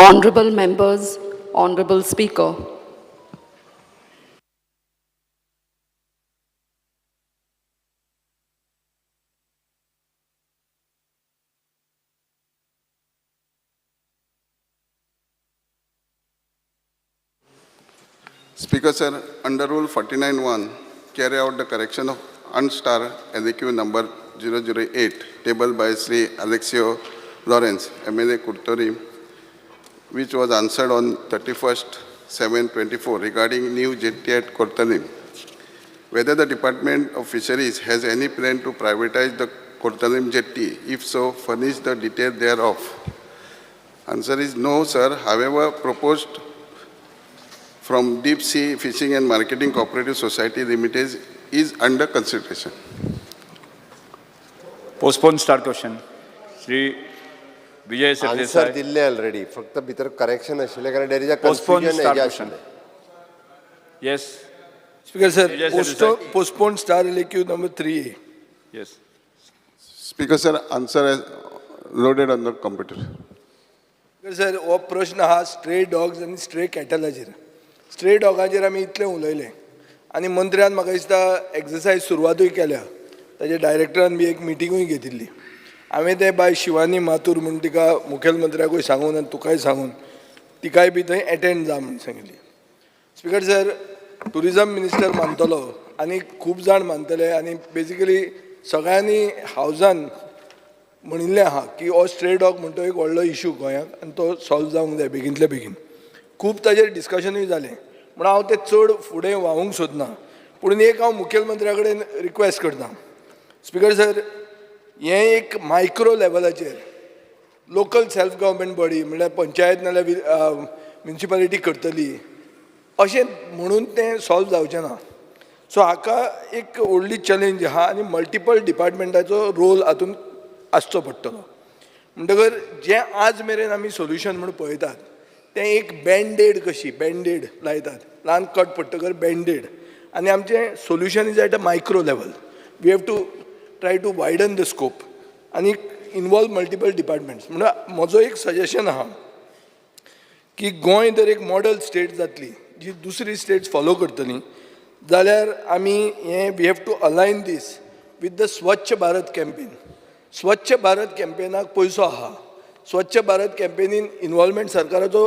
Honorable members, Honorable Speaker. Speaker sir, under Rule 49(1), carry out the correction of unstar LAQ number 008, tabled by Sri Alexio Lawrence, MLA Curtorim, which was answered on 31/7/24 regarding new jetty at Cortalim. Whether the Department of Fisheries has any plan to privatize the Cortalim jetty, if so, furnish the detail thereof. Answer is no, sir. However, proposed from Deep Sea Fishing and Marketing Cooperative Society Limited is under consideration. Postpone star question. Shri Vijay answer Sardesai. दिल्ले already, फक्त भितर correction आशिल्लें कारण there is a Postpone confusion star हेजें question. आशिल्लें. Yes, Speaker sir, Vijay Sardesai. Postpone star LAQ number 3A. Yes. Speaker sir, answer is loaded on the computer. Speaker sir, हो प्रश्न आहा स्ट्रे डॉग्स आनी stray कॅटलाचेर. Stray डॉगाचेर आमी इतलें उलयले आनी मंत्र्यान म्हाका दिसता एक्सरसायज सुरवातूय केल्या, ताजे डायरेक्टरान बी एक मिटिंगूय घेतिल्ली. हांवें तें बाय शिवानी माथूर म्हूण तिका मुखेलमंत्र्याकूय सांगून आनी तुकाय सांगून तिकाय बी थंय एटेंड जा म्हूण सांगिल्ली. स्पीकर सर, टुरिजम मिनिस्टर मानतलो आनी खूब जाण मानतले आनी बेजिकली सगळ्यांनी हावजान म्हणिल्लें आहा की हो स्ट्रे डॉग म्हणटा एक व्हडलो इशू गोंयांत आनी तो सॉल्व जावंक जाय बेगीनतले बेगीन. खूब ताजेर डिस्कशनूय जालें म्हूण हांव तें चड फुडें व्हांवूंक सोदना, पूण एक हांव मुखेलमंत्र्या कडेन रिक्वेस्ट करता. स्पीकर सर, हें एक मायक्रो लेवलाचेर लोकल सेल्फ गव्हर्मेंट बॉडी म्हणल्यार पंचायत नाल्यार म्युनिसिपालिटी करतली अशें म्हणून तें सॉल्व जावचें ना. सो हाका एक व्हडली चॅलेंज आहा आनी मल्टिपल डिपार्टमेंटाचो रोल हातूंत आसचो पडटलो. म्हणटकर जें आज मेरेन आमी सोल्युशन म्हूण पळयतात तें एक बँडेड कशी, बँडेड लायतात, ल्हान कट पडटकर बँडेड, आनी आमचें solution is at a micro level. We have to try to widen the scope आनी इनवॉल्व मल्टिपल डिपार्टमेंट्स. म्हणून म्हजो एक सजेशन आहा की गोंय जर एक मॉडल स्टेट जातली जी दुसरी स्टेट्स फॉलो करतली जाल्यार आमी हें we have to align this with the Swachh Bharat campaign. Swachh Bharat कॅम्पेनाक पयसो आहा, स्वच्छ भारत कॅम्पेनीन इनवॉल्वमेंट सरकाराचो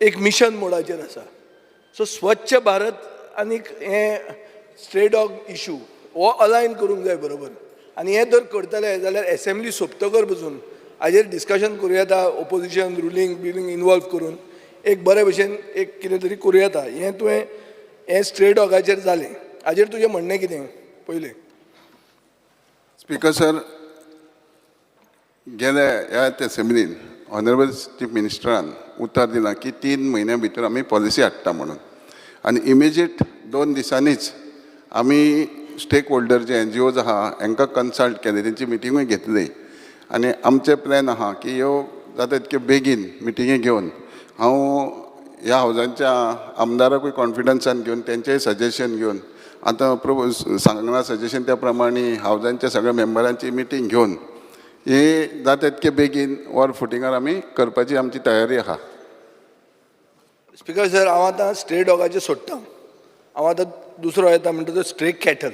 एक मिशन मोडाचेर आसा. सो स्वच्छ भारत आनीक हें स्ट्रे डॉग इशू हो अलायन करूंक जाय बरोबर. आनी हें जर करतले जाल्यार एसेंब्ली सोंपतकर पसून हाजेर डिस्कशन करूं येता, ओपोजिशन रुलींग बिलींग इनवॉल्व करून एक बरे भशेन एक कितें तरी करूं येता. हें तुवें हें स्ट्रे डॉगाचेर जालें, हाजेर तुजें म्हणणें कितें पयलें? स्पीकर सर, गेल्या ह्या असेंब्लीन ऑनरेबल चीफ मिनिस्टरान उतर दिलां की 3 म्हयन्या भितर आमी पॉलिसी हाडटा म्हणून, आनी इमिजिएट 2 दिसांनीच आमी स्टेक होल्डर जे एनजीओज आहा हांकां कन्सल्ट केले, तेंची मिटिंगूय घेतली आनी आमचे प्लॅन आहा की ह्यो जाता तितक्यो बेगीन मिटिंगी घेवन हांव ह्या हावजांच्या आमदाराकूय कॉन्फिडन्सान घेवन तेंचेय सजेशन घेवन आतां सांगलां सजेशन त्या प्रमाणे हावजांच्या सगळ्या मेंबरांची मिटींग घेवन हे जाता तितके बेगीन वर फुटिंगार आमी करपाची आमची तयारी आहा. स्पीकर सर, हांव आतां स्ट्रे डॉगाचें सोडटा, हांव आतां दुसरो येता म्हणटा तो stray cattle.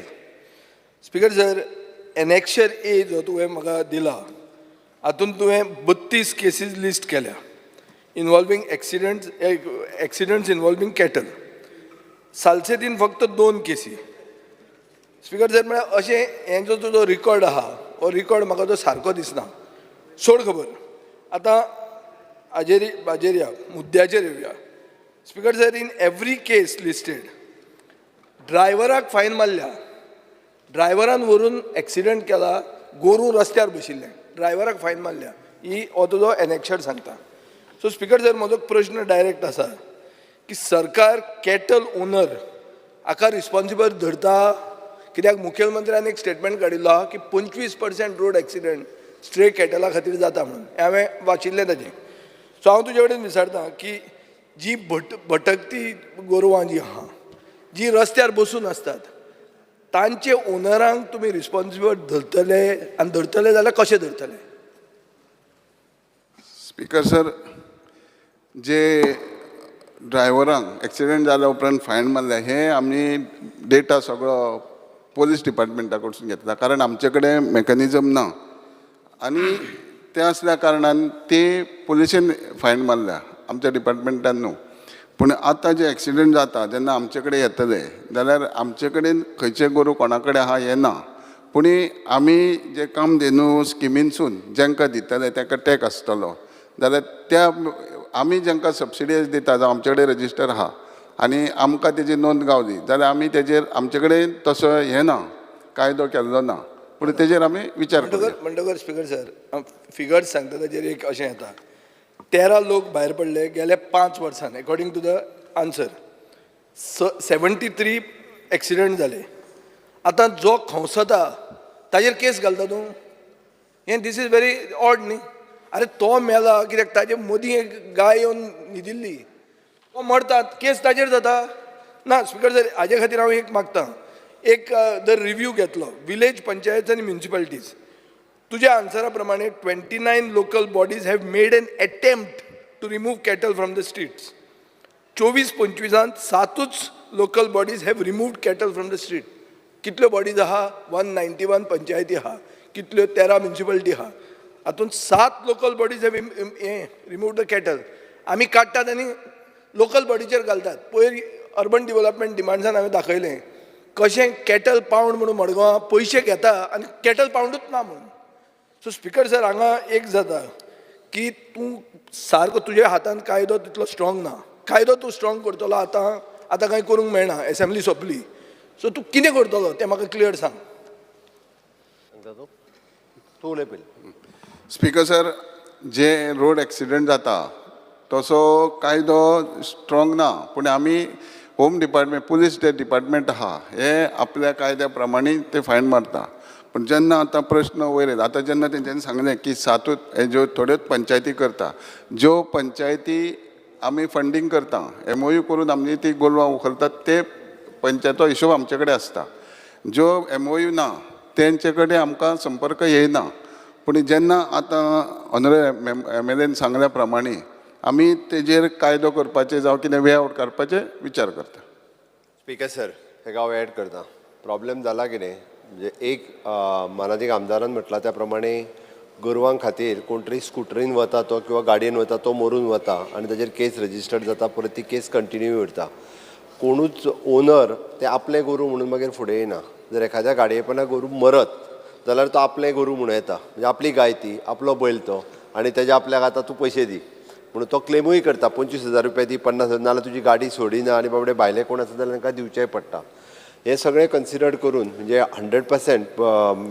Speaker sir, annexure A जो तुवें म्हाका दिला हातूंत तुवें 32 केसीस लिस्ट केल्या इनवॉल्वींग एक्सिडंट्स इनवॉल्वींग कॅटल. सालसेतीन फक्त 2 केसी. स्पीकर सर, म्हळ्यार अशें हें जो तुजो रिकॉर्ड आहा हो रिकॉर्ड म्हाका तो सारको दिसना. सोड खबर, आतां हाजेर या, मुद्द्याचेर येवया. Speaker sir, in every case listed ड्रायव्हराक fine मारल्या, ड्रायव्हरान व्हरून एक्सिडंट केला, गोरूं रस्त्यार बशिल्लें, ड्रायव्हराक फायन मारल्या, ही हो तुजो एनेक्शर सांगता. सो स्पीकर सर, म्हजो प्रश्न डायरेक्ट आसा की सरकार कॅटल ओनर हाका रिस्पॉन्सिबल धरता कित्याक मुखेलमंत्र्यान एक स्टेटमेंट काडिल्लो आहा की 25% रोड एक्सिडंट स्ट्रे कॅटला खातीर जाता म्हणून, हें हांवें वाचिल्लें ताजें. सो हांव तुजे कडेन विचारता की जी भटकती गोरवां जी आहा, जी रस्त्यार बसून आसतात, तांचे ओनरांक तुमी रिस्पॉन्सिबल धरतले आनी धरतले जाल्यार कशें धरतले? स्पीकर सर, जे ड्रायव्हरांक एक्सिडंट जाल्या उपरांत फायन मारल्या, हे आमी डेटा सगळो पोलीस डिपार्टमेंटा कडसून घेतला, कारण आमचे कडेन मॅकॅनिजम ना. आनी तें आसल्या कारणान ते पुलिशेन फायन मारल्या, आमच्या डिपार्टमेंटान न्हू. पूण आतां जे एक्सिडंट जाता जेन्ना आमचे कडेन येतले जाल्यार आमचे कडेन खंयचें गोरूं कोणा कडेन आहा हें ना. पूण आमी जे कामधेनू स्किमीनसून जांकां दितले तांकां टॅक आसतलो जाल्यार त्या आमी जांकां सबसिडायज दिता, जावं आमचे कडेन रजिस्टर आहा आनी आमकां तेजी नोंद गावली जाल्यार आमी तेजेर, आमचे कडेन तसो हें ना, कायदो केल्लो ना, पूण तेजेर आमी विचार करुया. म्हणटकर स्पीकर सर, फिगर्स सांगता ताजेर एक अशें येता, 13 लोक भायर पडले गेल्या 5 वर्सान. According to the answer 73 accident जाले. आतां जो खंवसता ताजेर केस घालता तूं. हें this is very odd न्ही? आरे, तो मेला कित्याक? ताजे मदीं एक गाय येवन न्हिदिल्ली. तो मरता, केस ताजेर जाता ना. स्पीकर सर, हाजे खातीर हांव एक मागता, एक जर रिव्यू घेतलो विलेज पंचायत आनी म्युनिसिपालिटीज, तुज्या आन्सरा प्रमाणे 29 local bodies have made N attempt to remove cattle from the streets. 24-25आंत सातूच local bodies have removed cattle from the street. कितल्यो बॉडीज आहा? 191 पंचायती आहा. कितल्यो? 13 म्युनिसिपालिटी आहा. हातूंत सात लोकल बॉडीज have हें रिमूव्ड the cattle. आमी काडटात आनी लोकल बॉडीचेर घालतात. पयर अर्बन डिवलपमेंट डिमांड्सान हांवें दाखयलें कशें कॅटल पावंड म्हणून मडगांवां पयशे घेता आनी कॅटल पावंडूच ना म्हणून. सो स्पीकर सर, हांगा एक जाता की तूं सारको तुज्या हातान कायदो तितलो स्ट्रॉंग ना. कायदो तूं स्ट्रॉंग करतलो आतां? आतां कांय करूंक मेळना, एसेंब्ली सोंपली. सो तूं कितें करतलो तें म्हाका क्लियर सांग. सांगता तूं, तूं उलय पयलीं. स्पीकर सर, जे रोड एक्सिडंट जाता तसो कायदो स्ट्रॉंग ना, पूण आमी होम डिपार्टमेंट, पुलीस जे डिपार्टमेंट आहा, हे आपल्या कायद्या प्रमाणे ते फायन मारता. पूण जेन्ना आतां प्रश्न वयर येयला, आतां जेन्ना तेंच्यांनी सांगलें की सातूच हे ज्यो थोड्योच पंचायती करता, ज्यो पंचायती आमी फंडींग करता, एमओयू करून आमी ती गोरवां उखलतात, ते पंचायतो हिशोब आमचे कडेन आसता. ज्यो एमओयू ना तेंचे कडेन आमकां संपर्क येयना. पूण जेन्ना आतां ऑनरेबल एमएलएन सांगल्या प्रमाणे आमी तेजेर कायदो करपाचे जावं कितें वे आवट काडपाचे विचार करता. स्पीकर सर, हेका हांव एड करता. प्रॉब्लेम जाला कितें म्हणजे एक मानादीक आमदारान म्हटलां त्या प्रमाणे गोरवां खातीर कोण तरी स्कुटरीन वता तो किंवा गाडयेन वता तो मरून वता आनी ताजेर केस रजिस्टर्ड जाता, परत ती केस कंटिन्यू उरता. कोणूच ओनर ते आपलें गोरूं म्हणून मागीर फुडें येना. जर एखाद्या गाडयेपणाक गोरूं मरत जाल्यार तो आपलें गोरूं म्हणूं येता, म्हणजे आपली गाय ती, आपलो बैल तो, आनी तेजे आपल्याक आतां तूं पयशे दी म्हणून तो क्लेमूय करता, 25,000 रुपया दी, 50,000, नाजाल्यार तुजी गाडी सोडिना आनी बाबडे भायले कोण आसा जाल्यार तांकां दिवचेंय पडटा. हें सगळें कन्सिडर करून म्हणजे 100%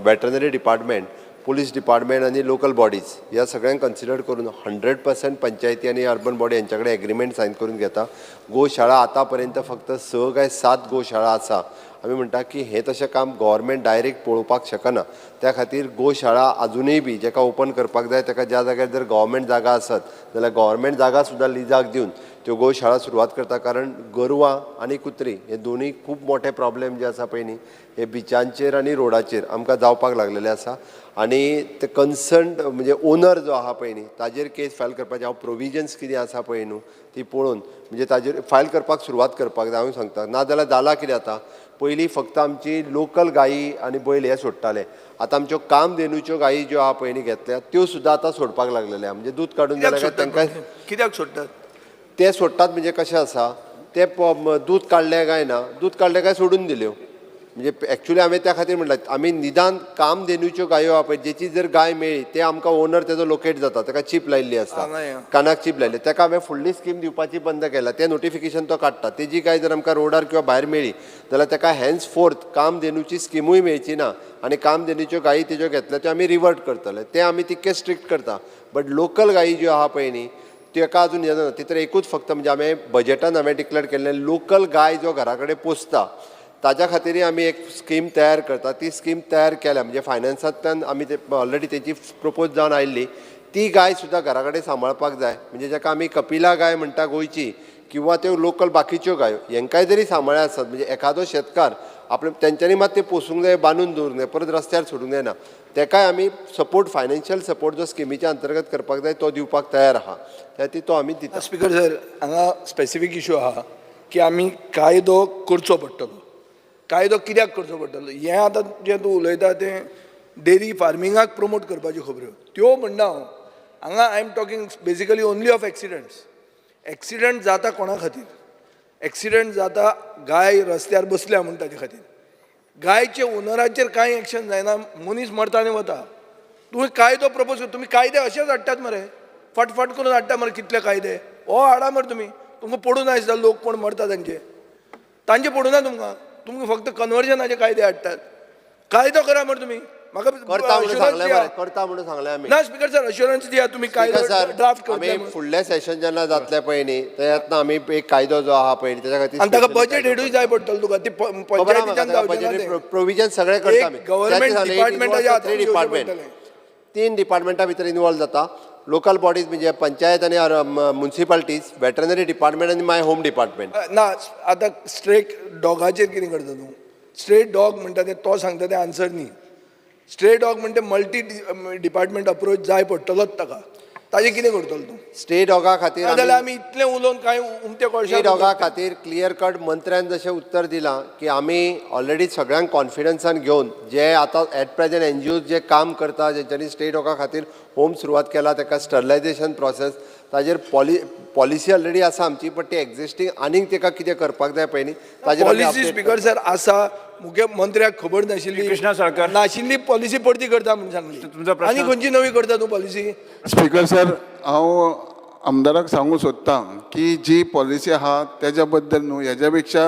veterinary department, police department आनी लोकल बॉडीज ह्या सगळ्यांक कन्सिडर करून 100% पंचायती आनी अर्बन बॉडी यांच्या कडेन एग्रीमेंट सायन करून घेता. गोशाळा आतां पर्यंत फक्त स काय सात गोशाळा आसा. आमी म्हणटा की हें तशें काम गव्हर्मेंट डायरेक्ट पळोवपाक शकना. त्या खातीर गोशाळा आजुनूय बी जेका ओपन करपाक जाय ताका ज्या जाग्यार जर गव्हर्मेंट जागा आसत जाल्यार गव्हर्मेंट जागा सुद्दां लिजाक दिवन त्यो गोशाळा सुरवात करता, कारण गोरवां आनी कुत्री हे दोनूय खूब मोठे प्रॉब्लेम जे आसा पळय न्ही, हे बिचांचेर आनी रोडाचेर आमकां जावपाक लागलेले आसा. आनी ते कन्सर्न म्हणजे ओनर जो आहा पळय न्ही, ताजेर केस फायल करपाचे हांव प्रोविजन्स कितें आसा पळय न्हू, ती पळोवन म्हणजे ताजेर फायल करपाक सुरवात करपाक जाय हांव सांगता. नाजाल्यार जाला कितें, आतां पयलीं फक्त आमची लोकल गायी आनी बैल हे सोडटाले, आतां आमच्यो कामधेनूच्यो गायी ज्यो आहा पळय न्ही घेतल्या, त्यो सुद्दां आतां सोडपाक लागलेले. म्हणजे दूद काडून कित्याक जाल्यार सोडटात? तांकां कित्याक सोडटात? ते सोडटात म्हणजे कशें आसा ते, दूद काडलें काय ना, दूद काडलें काय सोडून दिल्यो. म्हणजे एक्चुली हांवें त्या खातीर म्हणलां, आमी निदान कामधेनूच्यो गायो आहा पळय, जेची जर गाय मेळ्ळी ते आमकां ओनर तेजो लोकेट जाता. ताका चीप लायिल्ली आसता. नाही, हा. कानाक चीप लायल्ली, ताका हांवें फुडली स्कीम दिवपाची बंद केला. तें नोटिफिकेशन तो काडटा. तेजी गाय जर आमकां रोडार किंवा भायर मेळ्ळी जाल्यार ताका हेन्स फोर्थ कामधेनूची स्किमूय मेळची ना आनी कामधेनूच्यो गायी तेज्यो घेतल्या त्यो आमी रिवर्ट करतले. ते आमी तितके स्ट्रिक्ट करता. बट लोकल गायी ज्यो आहा पळय न्ही, ताका अजून हें जायना. तितून एकूच फक्त म्हणजे हांवें बजटान हांवें डिक्लेर केल्लें, लोकल गाय जो घरा कडेन पोसता ताज्या खातीरय आमी एक स्कीम तयार करता. ती स्कीम तयार केल्या म्हणजे फायनान्सांतल्यान आमी ते ऑलरेडी तेजी प्रपोज जावन आयिल्ली. ती गाय सुद्दां घरा कडेन सांबाळपाक जाय, म्हणजे जाका आमी कपिला गाय म्हणटा गोंयची. किंवा त्यो लोकल बाकीच्यो गायो हेंकाय जरी सांबाळ्ळे आसत म्हणजे एखादो शेतकार आपले तेंच्यांनी मात ते पोसूंक जाय, बांदून दवरूंक जाय, परत रस्त्यार सोडूंक जायना. तेकाय आमी सपोर्ट, फायनान्शियल सपोर्ट जो स्किमीच्या अंतर्गत करपाक जाय तो दिवपाक तयार आहा, त्या खातीर तो आमी दिता. स्पीकर सर, हांगा स्पेसिफीक इशू आहा की आमी कायदो करचो पडटलो. कायदो कित्याक करचो पडटलो हें आतां जें तूं उलयता तें डेरी फार्मिंगाक प्रमोट करपाच्यो खबऱ्यो त्यो म्हणना हांव. हांगा I am talking basically only of accidents. Accident जाता कोणा खातीर? एक्सिडंट जाता गाय रस्त्यार बसल्या म्हूण ताजे खातीर. गायचे ओनराचेर कांय एक्शन जायना, मनीस मरता आनी वता. तुवें कायदो प्रपोज, तुमी कायदे अशेच हाडटात मरे, फटफट करून हाडटा मरे. कितले कायदे हो हाडा मरे तुमी. तुमकां पडून ना दिसता लोक कोण मरता तांचे तांचे पडूं ना तुमकां. तुमकां फक्त कन्वर्जनाचे कायदे हाडटात. कायदो करा मरे तुमी. म्हाका करता म्हणून assurance सांगलें दिया. मरे, करता म्हणून सांगलें आमी. ना स्पीकर सर, अश्युरन्स दिया तुमी कायदो सर, ड्राफ्ट आमी करतले. फुडल्या सेशन जेन्ना जातलें पळय न्ही, तेन्ना आमी एक कायदो जो आहा पळय न्ही, तेच्या खातीर आनी ताका specially budget कायदो हेडूय जाय पडटलो तुका ती खबर आहा म्हाका. पंचायतीच्यान ताका जावचें ना बजेट तें. प्रोविजन सगळें करता एक आमी. government department हातूंत घेवचें डिपार्टमेंट पडटलें. तीन डिपार्टमेंटा भितर इनवॉल्व जाता. लोकल बॉडीज म्हणजे पंचायत आनी मुन्सिपालिटीज, वेटरनरी डिपार्टमेंट आनी माय होम डिपार्टमेंट. ना, आतां स्ट्रे डॉगाचेर कितें करता तूं? स्ट्रे डॉग म्हणटा तें तो सांगता तें आन्सर न्ही. स्ट्रे डॉग म्हणटा मल्टी डिपार्टमेंट अप्रोच जाय पडटलोच ताका. ताजें कितें करतलो तूं? स्ट्रे डॉगा खातीर ना जाल्यार आमी इतलें उलोवन कांय उमते स्ट्रे कोळशा. डॉगा खातीर क्लियर कट मंत्र्यान जशें उत्तर दिलां की आमी ऑलरेडी सगळ्यांक कॉन्फिडन्सान घेवन जे आतां एट प्रेझेंट एनजीओ जे काम करता, जेंच्यांनी स्ट्रे डॉगा खातीर होम सुरवात केला, ताका स्टरलायझेशन प्रोसेस ताजेर पॉलिसी ऑलरेडी आसा आमची, बट ती एक्झिस्टींग आनीक ताका कितें करपाक जाय पळय न्ही, ताजेर आमी पॉलिसी update. Speaker sir आसा. मुख्यमंत्र्याक खबर नाशिल्ली. कृष्णा साळकर. नाशिल्ली पॉलिसी परती करता म्हूण सांगली. तुमचो प्रश्न? आनी खंयची नवी करता तूं पॉलिसी? स्पीकर सर, हांव आमदाराक सांगूंक सोदतां की जी पॉलिसी आहा तेज्या बद्दल न्हू, हेज्या पेक्षा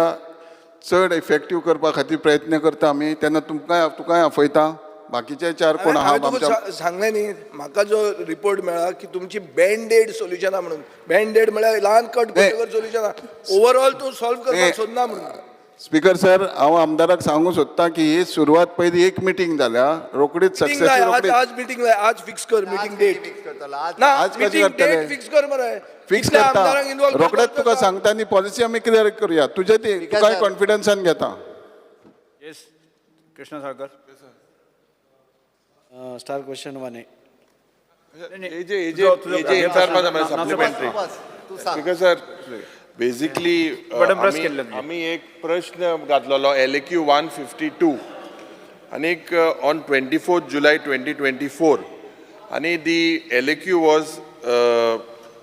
चड इफेक्टीव करपा खातीर प्रयत्न करता आमी. तेन्ना तुमकांय तुकाय आपयता, बाकीचे चार कोण आहा हांवें तुका आमच्या. सांगलें न्ही, म्हाका जो रिपोर्ट मेळ्ळा की तुमची बँडेड सोल्युशनां म्हणून. बँडेड म्हळ्यार ल्हान कट करतकर सोल्युशन ओवरऑल तूं सॉल्व करपाक सोदना म्हणून. स्पीकर सर, हांव आमदाराक सांगूंक सोदतां की ही सुरवात पयली एक मिटींग जाल्या रोखडीच मिटींग सक्सेस लाय आज. रोखडीच. आज मिटींग लाय, आज फिक्स कर मिटींग डेट. फिक्स करतलो आज. ना. आज कशें मिटींग करतले? डेट फिक्स कर मरे. फिक्स कितल्या करता आमदारांक इन्वॉल्व रोखडेच तुका सांगता आनी पॉलिसी आमी क्लियर करुया. तुजे ती तुकाय सर. कॉन्फिडन्सान घेता. Yes, Krishna Salkar. Star question 1A. एजे चार पांच सप्लिमेंटरी. बस, तूं सांग. Because sir, basically button press केल्लें तुवें. आमी एक प्रश्न घातलेलो LAQ 152 आनीक on 24 July 2024 आनी the LAQ was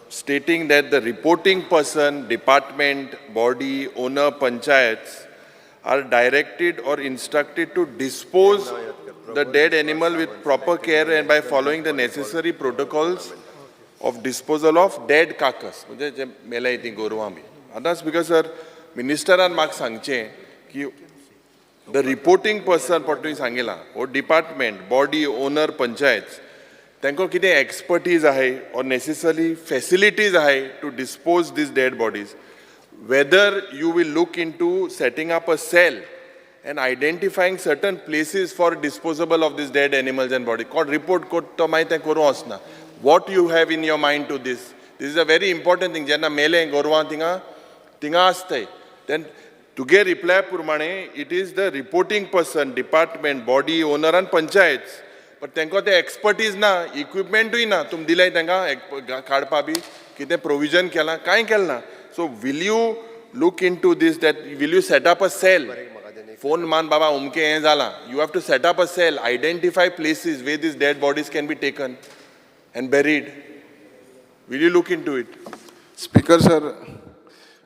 stating that the reporting person, department, body, owner, panchayats are directed or instructed to dispose the dead animal with proper care and by following the necessary protocols of disposal of dead carcass, म्हणजे जे मेल्याय ती गोरवां बी. आतां speaker sir, मिनिस्टरान म्हाका सांगचें की the reporting person पण तुवें सांगिलां हो डिपार्टमेंट, बॉडी, ओनर, पंचायत, तांकां कितें एक्सपर्टीज आहाय ऑर नेसेसरी फॅसिलिटीज आहाय to dispose these dead bodies, whether you will look into setting up a cell and identifying certain places for disposable of these dead animals and body. कोण report करता तो मागीर तें करूं वचना. What you have in your mind to this? This is a very important thing. जेन्ना मेलें गोरवां थिंगा थिंगा आसताय, then तुगे रिप्लाय प्रमाणे it is the reporting person, department, body, owner आनी पंचायत, बट तांकां ते एक्सपर्टीज ना, इक्विपमेंटूय ना. तुमी दिलें तांकां काडपा बी कितें प्रोविजन केलां? कांय केलें ना. So will you look into this, that will you set up a cell? Phone मान बाबा अमकें हें जालां, you have to set up a cell, identify places where these dead bodies can be taken and buried. Will you look into it? Speaker sir,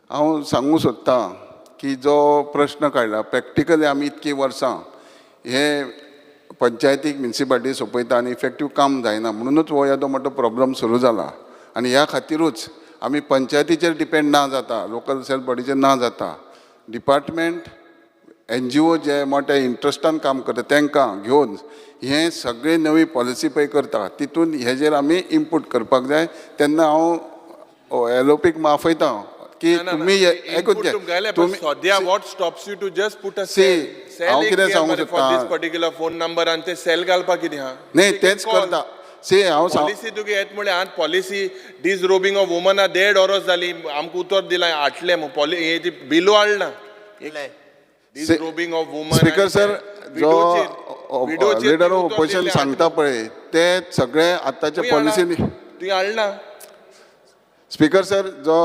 हांव सांगूंक सोदतां की जो प्रश्न काडला, प्रॅक्टिकली आमी इतकीं वर्सां हे पंचायतीक म्युनिसिपालिटी सोंपयता आनी इफेक्टीव काम जायना, म्हणुनूच हो येदो मोठो प्रॉब्लम सुरू जाला. आनी ह्या खातिरूच आमी पंचायतीचेर डिपेंड ना जाता, लोकल सेल्फ बॉडीचेर ना जाता, डिपार्टमेंट, एनजीओ जे मोठ्या इंट्रस्टान काम करता तांकां घेवन हें सगळें नवी पॉलिसी पळय करता, तितून हेजेर आमी इनपूट करपाक जाय. तेन्ना हांव एलओपीक आपयता की तुमी आयकून घे, तुमी सद्या what stops you to just put a See, cell? हांव कितें सांगूंक फॉर सोदतां? दीस पर्टिक्युलर फोन नंबर आनी ते सेल घालपाक कितें आहा? न्ही, तेंच करता. सी हांव सांग पॉलिसी तुगे येत म्हळ्यार आतां पॉलिसी डिसरोबिंग ऑफ वुमना देड वरोस जाली, आमकां उतर दिलां हाडलें हे ती बिलू हाडना. Disrobing of woman. Speaker sir, जो लिडर ऑफ ऑपोजिशन सांगता पळय ते सगळे आतांच्या पॉलिसीनी. तुवें हाडना. स्पीकर सर, जो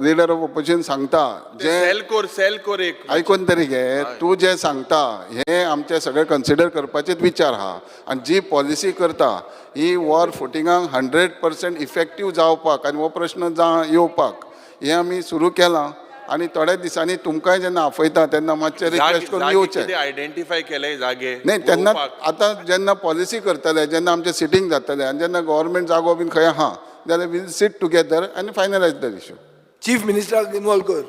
लिडर ऑफ ऑपोजिशन सांगता जे सेल कोर, सेल कोर एक. आयकून तरी घे. तूं जें सांगता हें आमचें सगळें कन्सिडर करपाचेच विचार आहा आनी जी पॉलिसी करता ही वॉर फुटिंगाक 100% इफेक्टीव जावपाक आनी हो प्रश्न जा येवपाक हें आमी सुरू केलां आनी थोड्या दिसांनी तुमकांय जेन्ना आपयता तेन्ना मातशें रिक्वेस्ट करून येवचें. आयडेंटिफाय केले जागे न्ही, तेन्ना उलोवपाक. आतां जेन्ना पॉलिसी करतले, जेन्ना आमचें सिटींग जातलें आनी जेन्ना गव्हर्मेंट जागो बीन खंय आहा जाल्यार वील सीट टुगेदर आनी फायनलायज the issue. Chief मिनिस्टराक इनवॉल्व कर,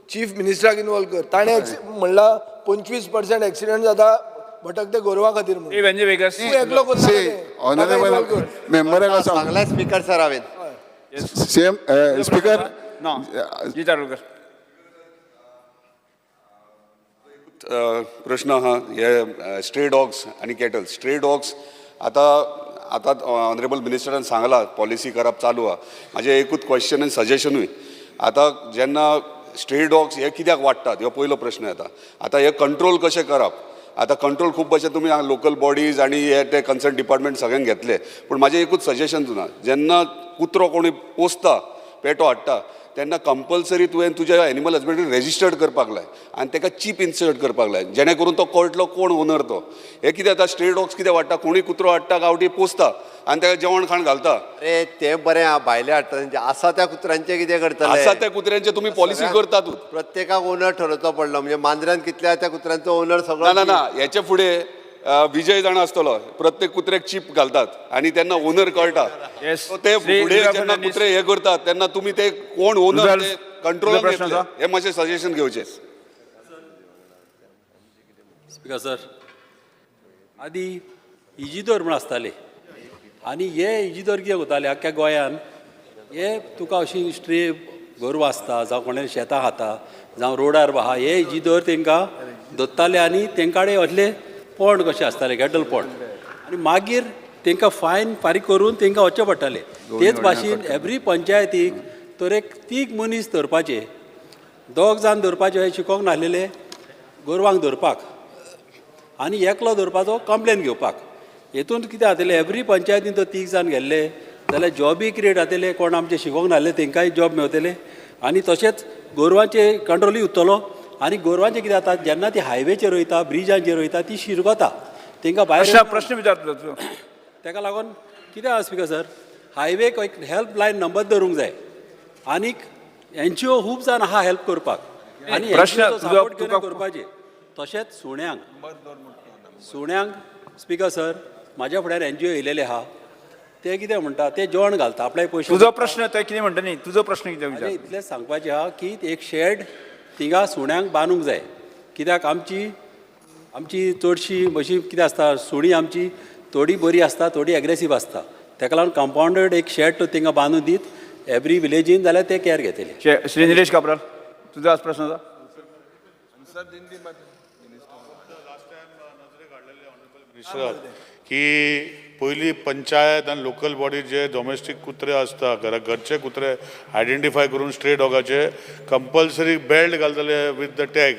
चीफ मिनिस्टराक इनवॉल्व कर. ताणें म्हणलां 25% एक्सिडंट जाता भटकते गोरवां खातीर म्हणून. ए वेंजे वेगस. तूं एकलो करनाका सी तें. ताका ऑनरेबल इनवॉल्व कर. मेंबराक आसा. सांगलाय स्पीकर सर हांवें. Same speaker. ना, जी दारोलकर. प्रश्न आहा हे स्ट्रे डॉग्स आनी कॅटल. स्ट्रे डॉग्स आतां आतां ऑनरेबल मिनिस्टरान सांगलां पॉलिसी करप चालू आहा. म्हाजें एकूच क्वेश्चन आनी सजेशनूय, आतां जेन्ना स्ट्रे डॉग्स हे कित्याक वाडटात हो पयलो प्रश्न येता. आतां हे कंट्रोल कशें करप? आतां कंट्रोल खूब भशेन तुमी लोकल बॉडीज आनी हे ते कन्सर्न डिपार्टमेंट सगळ्यांक घेतले, पूण म्हाजें एकूच सजेशन तुना, जेन्ना कुत्रो कोणी पोसता, पेटो हाडटा, तेन्ना कंपल्सरी तुवें तुज्या एनिमल हजबंडरी रेजिस्टर्ड करपाक लाय आनी ताका चीप इन्सर्ट करपाक लाय, जेणे करून तो कळटलो कोण ओनर तो. हे कितें जाता, स्ट्रे डॉग्स कितें वाडटा, कोणूय कुत्रो हाडटा गांवठी, पोसता आनी ताका जेवण खाण घालता. अरे, तें बरें आहा भायले हाडटा तेंचे, आसा त्या कुत्र्यांचें कितें करतले? आसा त्या कुत्र्यांचे तुमी पॉलिसी करतातूच. प्रत्येकाक ओनर ठरोवचो पडलो म्हणजे मांद्र्यान कितल्या त्या कुत्र्यांचो ओनर सगळो. ना ना ना, हेचे फुडें हेचे जाणा आसतलो, प्रत्येक कुत्र्याक चीप घालतात आनी तेन्ना ओनर कळटा. Yes. So ते श्री फुडें दुर्गा जेन्ना फर्नांडीस. कुत्रे हे करतात तेन्ना तुमी ते कोण ओनर रुदाल, ते कंट्रोलान तुजो प्रश्न येतले. आसा? हे मातशें सजेशन घेवचें. स्पीकर सर, आदी इजिदोर म्हूण आसताले आनी हे इजिदोर कितें करताले, आख्ख्या गोंयान हे तुका अशी स्ट्रे गोरवां आसता जावं कोणाली शेतां खाता जावं रोडार आहा, हे इजिदोर तांकां दोत्ताले आनी तांकां कडेन असले पोंड कशे आसताले, कॅटल पोंड, आनी मागीर तांकां फायन फारीक करून तांकां वचचें पडटालें. तेच भाशेन एवरी पंचायतीक तर एक तीग मनीस धरपाचे, दोग जाण धरपाचे हे शिकोंक नासलेले गोरवांक धरपाक आनी एकलो धरपाचो कंप्लेन घेवपाक. हेतून कितें जातलें, एवरी पंचायतीन तर तीग जाण गेल्ले जाल्यार जॉबी क्रिएट जातले, कोण आमचे शिकोंक नासले तेंकांय जॉब मेवतले आनी तशेंच गोरवांचे कंट्रोलूय उरतलो. आनी गोरवांचें कितें जाता, जेन्ना ती हायवेचेर वयता, ब्रिजांचेर वयता, ती शिरगता, तेंकां भायर प्रश्न प्रश्न विचार तुजो तुजो. तेका लागून कितें आसा स्पीकर सर, हायवेक एक हेल्पलायन नंबर दवरूंक जाय आनीक एनजीओ खूब जाण आहा हेल्प करपाक आनी प्रश्न NGO चो तुजो- सपोर्ट घेवन तुका- करपाचें. तशेंच सुण्यांक, सुण्यांक स्पीकर सर, म्हाज्या फुड्यान एनजीओ येयलेले आहा, ते कितें म्हणटा, ते जेवण घालता आपल्या पयशे. तुजो प्रश्न ते कितें म्हणटा न्ही, तुजो प्रश्न कितें विचार. आनी इतलेंच सांगपाचें आहा की एक शेड थिंगा सुण्यांक बांदूंक जाय, कित्याक आमची आमची चडशी अशी कितें आसता, सुणीं आमची थोडी बरी आसता, थोडी एग्रेसीव आसता. तेका लागून कंपावंडेड एक शेड थिंगा बांदून दीत एवरी विलेजीन जाल्यार ते कॅर घेतले. श्री निलेश काब्राल, तुजो आज प्रश्न आसा. मिनिस्टर, की पयली पंचायत आनी लोकल बॉडी जे डॉमेस्टीक कुत्रे आसता, घरा घरचे कुत्रे आयडेंटिफाय करून स्ट्रे डॉगाचे कंपल्सरी बेल्ट घालतले विथ the tag,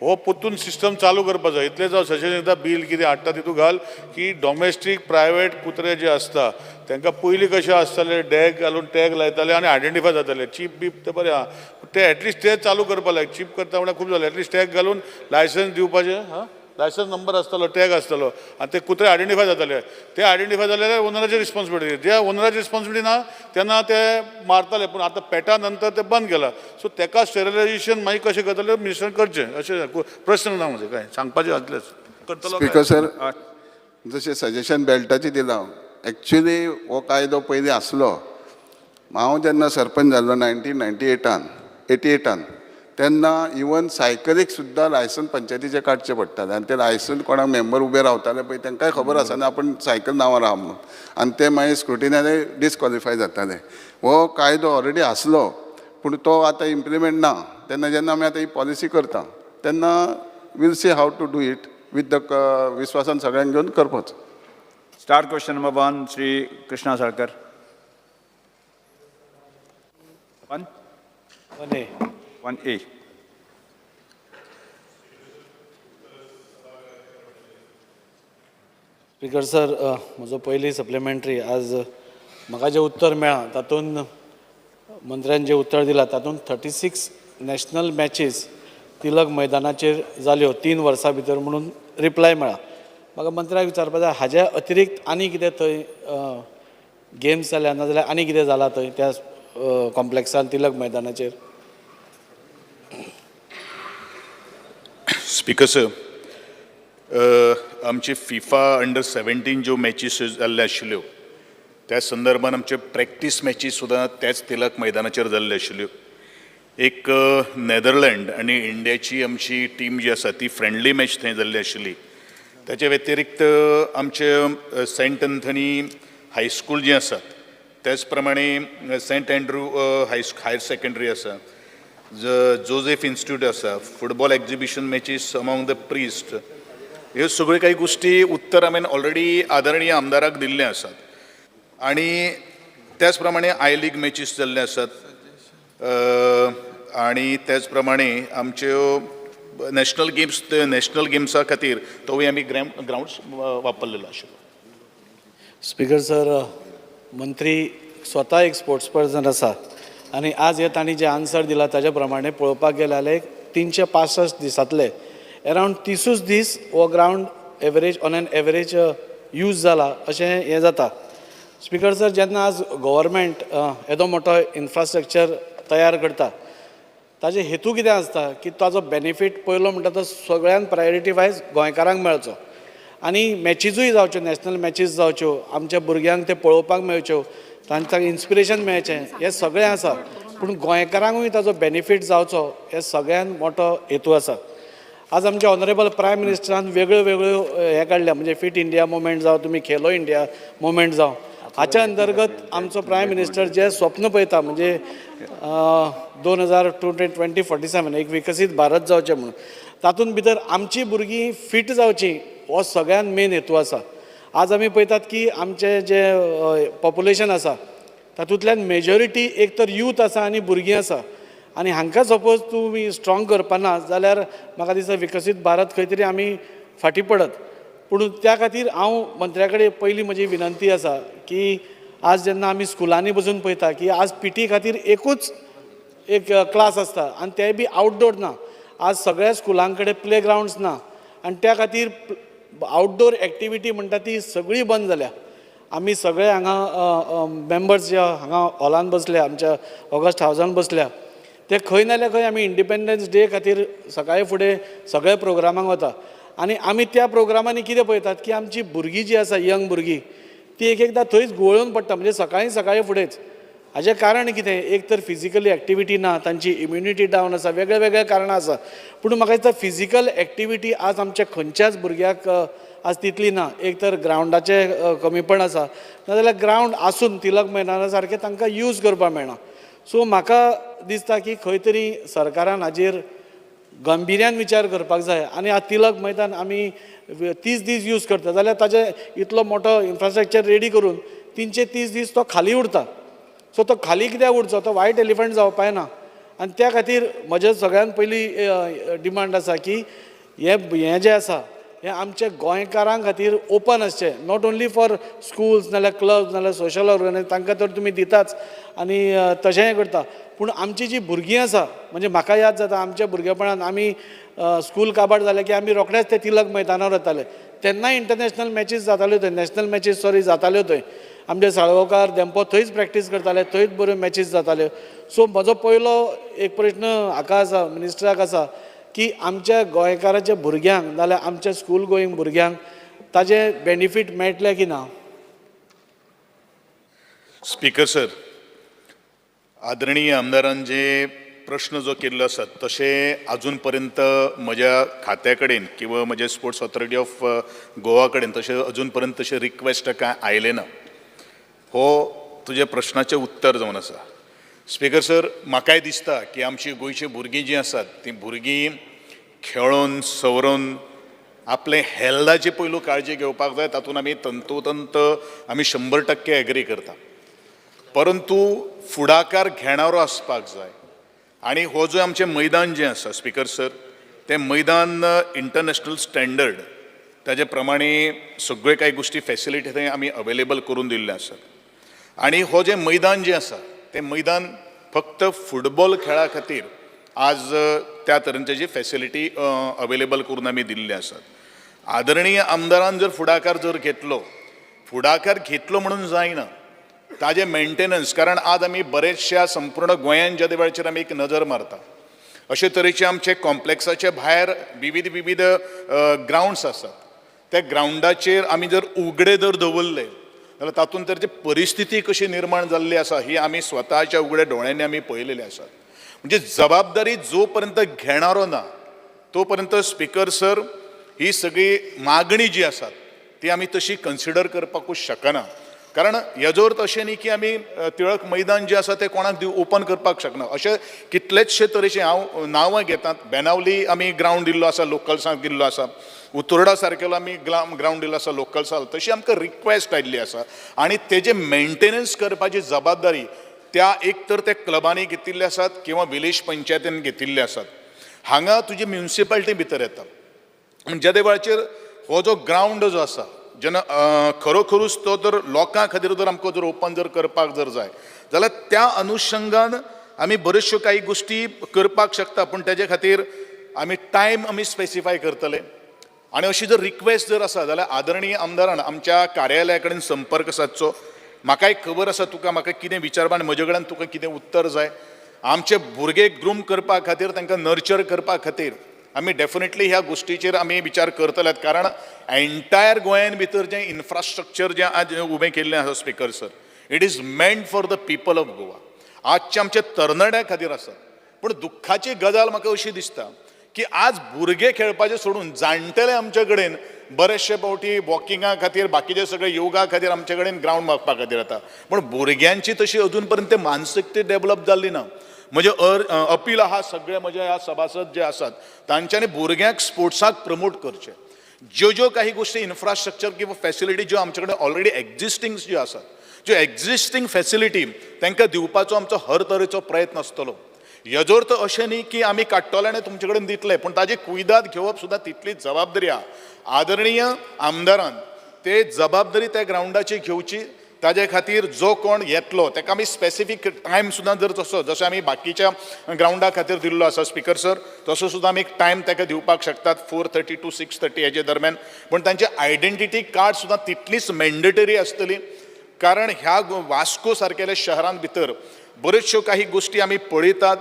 हो परतून सिस्टम चालू करपा जाय. इतलेंच हांव सजेशन दिता, बील कितें हाडटा तितूंत घाल की डॉमेस्टीक प्रायवेट कुत्रे जे आसता तांकां पयलीं कशें आसतालें, डॅग घालून टॅग लायताले आनी आयडेंटिफाय जाताले. चीप बीप तें बरें आहा, ते एटलिस्ट ते चालू करपा लायक. चीप करता म्हणल्यार खूब जालें, एटलिस्ट टॅग घालून लायसन्स दिवपाचें. हां, लायसन्स नंबर आसतलो, टॅग आसतलो आनी ते कुत्रे आयडेंटिफाय जाताले. ते आयडेंटिफाय जाल्यार ओनराची रिस्पॉन्सिबिलिटी, जे ओनराची रिस्पॉन्सिबिलिटी ना तेन्ना ते मारताले, पूण आतां पेटा नंतर ते बंद केला. सो तेका स्टेरिलायझेशन मागीर कशें करतले मिनिस्टरान करचें, अशें प्रश्न ना म्हजे, कांय सांगपाचें आसलेंच करतलो काय? स्पीकर सर, जशें सजेशन बेल्टाचें दिलां, एक्चुली हो कायदो पयलीं आसलो. हांव जेन्ना सरपंच जाल्लो 1998आन, 88आन, तेन्ना इवन सायकलीक सुद्दां लायसन पंचायतीचें काडचें पडटालें आनी तें लायसन कोणाक मेंबर उबे रावताले पळय तांकांय खबर आसना आपूण सायकल नांवार आहा म्हणून, आनी ते मागीर स्क्रुटिनारे डिसक्वॉलिफाय जाताले. हो कायदो ऑलरेडी आसलो, पूण तो आतां इम्प्लिमेंट ना. तेन्ना जेन्ना आमी आतां ही पॉलिसी करता तेन्ना we'll see how to do it with the विस्वासान सगळ्यांक घेवन करपाचो. Star question number 1, Shri Krishna Salkar. 1? 1A. 1A. Speaker sir, म्हजो पयली सप्लिमेंट्री आज म्हाका जें उत्तर मेळ्ळां तातूंत मंत्र्यान जें उत्तर दिलां तातूंत 36 नॅशनल मॅचीस तिलक मैदानाचेर जाल्यो 3 वर्सां भितर म्हणून रिप्लाय मेळ्ळा. म्हाका मंत्र्याक विचारपा जाय हाज्या अतिरिक्त आनी कितें थंय गेम्स जाल्या नाजाल्यार आनी कितें जालां थंय त्या कॉम्प्लेक्सान तिलक मैदानाचेर? स्पीकर सर, आमचे फिफा अंडर 17 ज्यो मॅचीस जाल्ल्यो आशिल्ल्यो त्या संदर्भान आमच्यो प्रॅक्टीस मॅची सुद्दां त्याच तिलक मैदानाचेर जाल्ल्यो आशिल्ल्यो. एक नॅदरलँड आनी इंडियाची आमची टीम जी आसा ती फ्रेंडली मॅच थंय जाल्ली आशिल्ली. ताच्या व्यतिरिक्त आमचे सेंट अंथनी हायस्कूल जें आसा, त्याच प्रमाणे सेंट अँड्रू हायर सेकंडरी आसा, जोझेफ इन्स्टिट्यूट आसा, football exhibition matches among the priest, ह्यो सगळ्यो काही गोश्टी उत्तर हांवें ऑलरेडी आदरणीय आमदाराक दिल्ले आसात. आनी त्याच प्रमाणे I league matches जाल्ले आसात आनी त्याच प्रमाणे आमच्यो नॅशनल गेम्स, नॅशनल गेम्सा खातीर तोवूय आमी ग्रावंड वापरलेलो आशिल्लो. स्पीकर सर, मंत्री स्वता एक स्पोर्ट्स पर्सन आसा आनी आज हे तांणी जें आन्सर दिला ताज्या प्रमाणे पळोवपाक गेले जाल्यार 365 दिसांतले अरावंड 30 दीस हो ground average on an average use जाला अशें हें जाता. स्पीकर सर, जेन्ना आज गव्हर्मेंट येदो मोठो इन्फ्रास्ट्रक्चर तयार करता ताजे हेतू कितें आसता की ताजो बेनिफीट पयलो म्हणटा तो सगळ्यांत प्रायोरिटी वायज गोंयकारांक मेळचो आनी मॅचिजूय जावच्यो, नॅशनल मॅचीस जावच्यो, आमच्या भुरग्यांक ते पळोवपाक मेळच्यो, तांकां इन्स्पिरेशन मेळचें, हें सगळें आसा. पूण गोंयकारांकूय ताजो बेनिफीट जावचो हे सगळ्यांत मोठो हेतू आसा. आज आमच्या ऑनरेबल प्रायम मिनिस्टरान वेगळ्यो वेगळ्यो हें काडल्या, म्हणजे फिट इंडिया मुवमेंट जावं, तुमी खेलो इंडिया मुवमेंट जावं, हाच्या अंतर्गत आमचो प्रायम मिनिस्टर जें स्वप्न पळयता म्हणजे 2047 एक विकसीत भारत जावचें म्हणून, तातूंत भितर आमची भुरगीं फीट जावचीं हो सगळ्यांत मेन हेतू आसा. आज आमी पळयतात की आमचें जें पॉप्युलेशन आसा तातूंतल्यान मेजॉरिटी एक तर यूथ आसा आनी भुरगीं आसा आनी हांकां सपोज तुमी स्ट्रॉंग करपाना जाल्यार म्हाका दिसता विकसीत भारत खंय तरी आमी फाटीं पडत. पूण त्या खातीर हांव मंत्र्या कडेन पयली म्हजी विनंती आसा की आज जेन्ना आमी स्कुलांनी बसून पळयता की आज पी टी खातीर एकूच एक क्लास आसता आनी तेय बी आवटडोर ना, आज सगळ्या स्कुलां कडेन प्ले ग्रावंड्स ना आनी त्या खातीर आवटडोर एक्टिविटी म्हणटा ती सगळी बंद जाल्या. आमी सगळे हांगा मेंबर्स जे हांगा हॉलान बसल्या, आमच्या ऑगस्ट हावजान बसल्या, ते खंय ना जाल्यार खंय आमी इंडिपेंडन्स डे खातीर सकाळी फुडें सगळे प्रोग्रामांक वता आनी आमी त्या प्रोग्रामांनी कितें पळयतात की आमची भुरगीं जी आसा यंग भुरगीं ती एक एकदां थंयच घुंवळून पडटा, म्हणजे सकाळीं सकाळीं फुडेंच. हाजें कारण कितें, एक तर फिजिकली एक्टिविटी ना, तांची इम्युनिटी डावन आसा, वेगळे वेगळे कारणां आसा. पूण म्हाका दिसता फिजिकल एक्टिविटी आज आमच्या खंयच्याच भुरग्याक आज तितली ना. एक तर ग्रावंडाचें कमीपण आसा, नाजाल्यार ग्रावंड आसून तिलक मैदाना सारकें तांकां यूज करपाक मेळना. सो म्हाका दिसता की खंय तरी सरकारान हाजेर गंभिर्यान विचार करपाक जाय आनी आज तिलक मैदान आमी 30 दीस यूज करता जाल्यार ताजे इतलो मोठो इन्फ्रास्ट्रक्चर रेडी करून 330 दीस तो खाली उरता. सो तो खाली कित्याक उरचो, तो वायट एलिफंट जावपाक ना. आनी त्या खातीर म्हजें सगळ्यांत पयली डिमांड आसा की हें जें आसा हें आमच्या गोंयकारां खातीर ओपन आसचें, not only for schools नाल्यार क्लब्स नाल्यार सोशल ऑर्गनायज, तांकां तर तुमी दिताच आनी तशेंय करता, पूण आमची जी भुरगीं आसा, म्हणजे म्हाका याद जाता आमच्या भुरगेपणान आमी स्कूल काबार जालें की आमी रोखडेच ते तिलक मैदानार वताले, तेन्नाय इंटरनॅशनल मॅचीस जाताल्यो थंय, नॅशनल मॅचीस सॉरी जाताल्यो थंय, आमचे साळगांवकार धेंपो थंयच प्रॅक्टीस करताले, थंयच बऱ्यो मॅचीस जाताल्यो. सो म्हजो पयलो एक प्रश्न हाका आसा, मिनिस्टराक आसा की आमच्या गोंयकाराच्या भुरग्यांक नाल्यार आमच्या स्कूल गोईंग भुरग्यांक ताजें बेनिफीट मेळटलें की ना? स्पीकर सर, आदरणीय आमदारान जे प्रश्न जो केल्लो आसा तशें आजून पर्यंत म्हज्या खात्या कडेन किंवा म्हज्या स्पोर्ट्स ऑथॉरिटी ऑफ गोवा कडेन तशें अजून पर्यंत तशें रिक्वेस्ट कांय आयलें ना. हो तुज्या प्रश्नाचें उत्तर जावन आसा. स्पीकर सर, म्हाकाय दिसता की आमची गोंयची भुरगीं जीं आसात तीं भुरगीं खेळोन सवरून आपले हेल्थाची पयलू काळजी घेवपाक जाय, तातूंत आमी तंतोतंत आमी 100% एग्री करता. परंतु फुडाकार घेणारो आसपाक जाय. आनी हो जो आमचें मैदान जें आसा स्पिकर सर, तें मैदान इंटरनॅशनल स्टँडर्ड ताजे प्रमाणे सगळ्यो कांय गोश्टी फॅसिलिटी थंय आमी अवेलेबल करून दिल्ल्यो आसात. आनी हो जें मैदान जें आसा तें मैदान फक्त फुटबॉल खेळा खातीर आज त्या तरेन जी फॅसिलिटी अवेलेबल करून आमी दिल्ली आसात. आदरणीय आमदारान जर फुडाकार जर घेतलो, फुडाकार घेतलो म्हणून जायना, ताजें मेंटेनन्स, कारण आज आमी बरेचश्या संपूर्ण गोंयान ज्या वेळाचेर आमी एक नजर मारता, अशे तरेचे आमचे कॉम्प्लेक्साचे भायर विविध विविध ग्रावंड्स आसात. त्या ग्रावंडाचेर आमी जर उगडे जर दवरले जाल्यार तातूंत तर जी परिस्थिती कशी निर्माण जाल्ली आसा ही आमी स्वताच्या उगड्या दोळ्यांनी आमी पळयलेली आसात. म्हणजे जबाबदारी जो पर्यंत घेणारो ना तो पर्यंत स्पिकर सर ही सगळी मागणी जी आसात ती आमी तशी कन्सिडर करपाकूच शकना. कारण हेजो अर्थ अशें न्ही की आमी टिळक मैदान जें आसा तें कोणाक ओपन करपाक शकना. अशें कितलेचशे तरेचे हांव नांवां घेतात. बेनावली आमी ग्रावंड दिल्लो आसा लोकल्सांक दिल्लो आसा, उतोर्डा सारकेलो आमी ग्रावंड दिल्लो आसा लोकल्सांक, तशी आमकां रिक्वेस्ट आयिल्ली आसा. आनी तेजें मेंटेनन्स करपाची जबाबदारी त्या एक तर त्या क्लबांनी घेतिल्ले आसात किंवा विलेज पंचायतीन घेतिल्ले आसात. हांगा तुजी म्युनिसिपालिटी भितर येता. जेदे वेळाचेर हो जो ग्रावंड जो आसा जेन्ना खरोखरूच तो जर लोकां खातीर जर आमकां जर ओपन जर करपाक जर जाय जाल्यार त्या अनुशंगान आमी बऱ्योचश्यो काही गोश्टी करपाक शकता. पूण तेजे खातीर आमी टायम आमी स्पेसिफाय करतले. आनी अशी जर रिक्वेस्ट जर आसा जाल्यार आदरणीय आमदारान आमच्या कार्यालया कडेन संपर्क सादचो. म्हाकाय खबर आसा तुका म्हाका कितें विचारपा आनी म्हजे कडेन तुका कितें उत्तर जाय. आमचे भुरगे ग्रूम करपा खातीर, तांकां नर्चर करपा खातीर आमी डेफिनेटली ह्या गोश्टीचेर आमी विचार करतले. कारण एंटायर गोंयान भितर जें इन्फ्रास्ट्रक्चर जें आज उबें केल्लें आसा speaker sir, it is meant for the people of Goa. आजच्या आमच्या तरणाट्या खातीर आसा. पूण दुख्खाची गजाल म्हाका अशी दिसता की आज भुरगे खेळपाचें सोडून जाणटेले आमचे कडेन बरेचशे फावटी वॉकिंगा खातीर, बाकीचे सगळे योगा खातीर आमचे कडेन ग्रावंड मागपा खातीर येता. पूण भुरग्यांची तशी अजून पर्यंत मानसिकते डेवलप जाल्ली ना. म्हजें अपील आहा सगळे म्हजे ह्या सभासद जे आसात तांच्यांनी भुरग्यांक स्पोर्ट्साक प्रमोट करचें. ज्यो ज्यो काही गोश्टी इन्फ्रास्ट्रक्चर किंवा फॅसिलिटी ज्यो आमचे कडेन ऑलरेडी एक्झिस्टींग ज्यो आसात, ज्यो एक्झिस्टींग फॅसिलिटी तांकां दिवपाचो आमचो हर तरेचो प्रयत्न आसतलो. हेजो अर्थ अशें न्ही की आमी काडटले आनी तुमचे कडेन दितले, पूण ताजी कुयदाद घेवप सुद्दां तितलीच जबाबदारी आहा. आदरणीय आमदारान ते जबाबदारी त्या ग्रावंडाची घेवची. ताजे खातीर जो कोण येतलो ताका आमी स्पेसिफीक टायम सुद्दां जर तसो जसो आमी बाकीच्या ग्रावंडा खातीर दिल्लो आसा स्पिकर सर, तसो सुद्दां आमी एक टायम ताका दिवपाक शकतात, 4:30 to 6:30 हेजे दरम्यान. पूण तांचे आयडेंटिटी कार्ड सुद्दां तितलीच मॅन्डेटरी आसतली. कारण ह्या वास्को सारकेल्या शहरान भितर बऱ्योचश्यो काही गोश्टी आमी पळयतात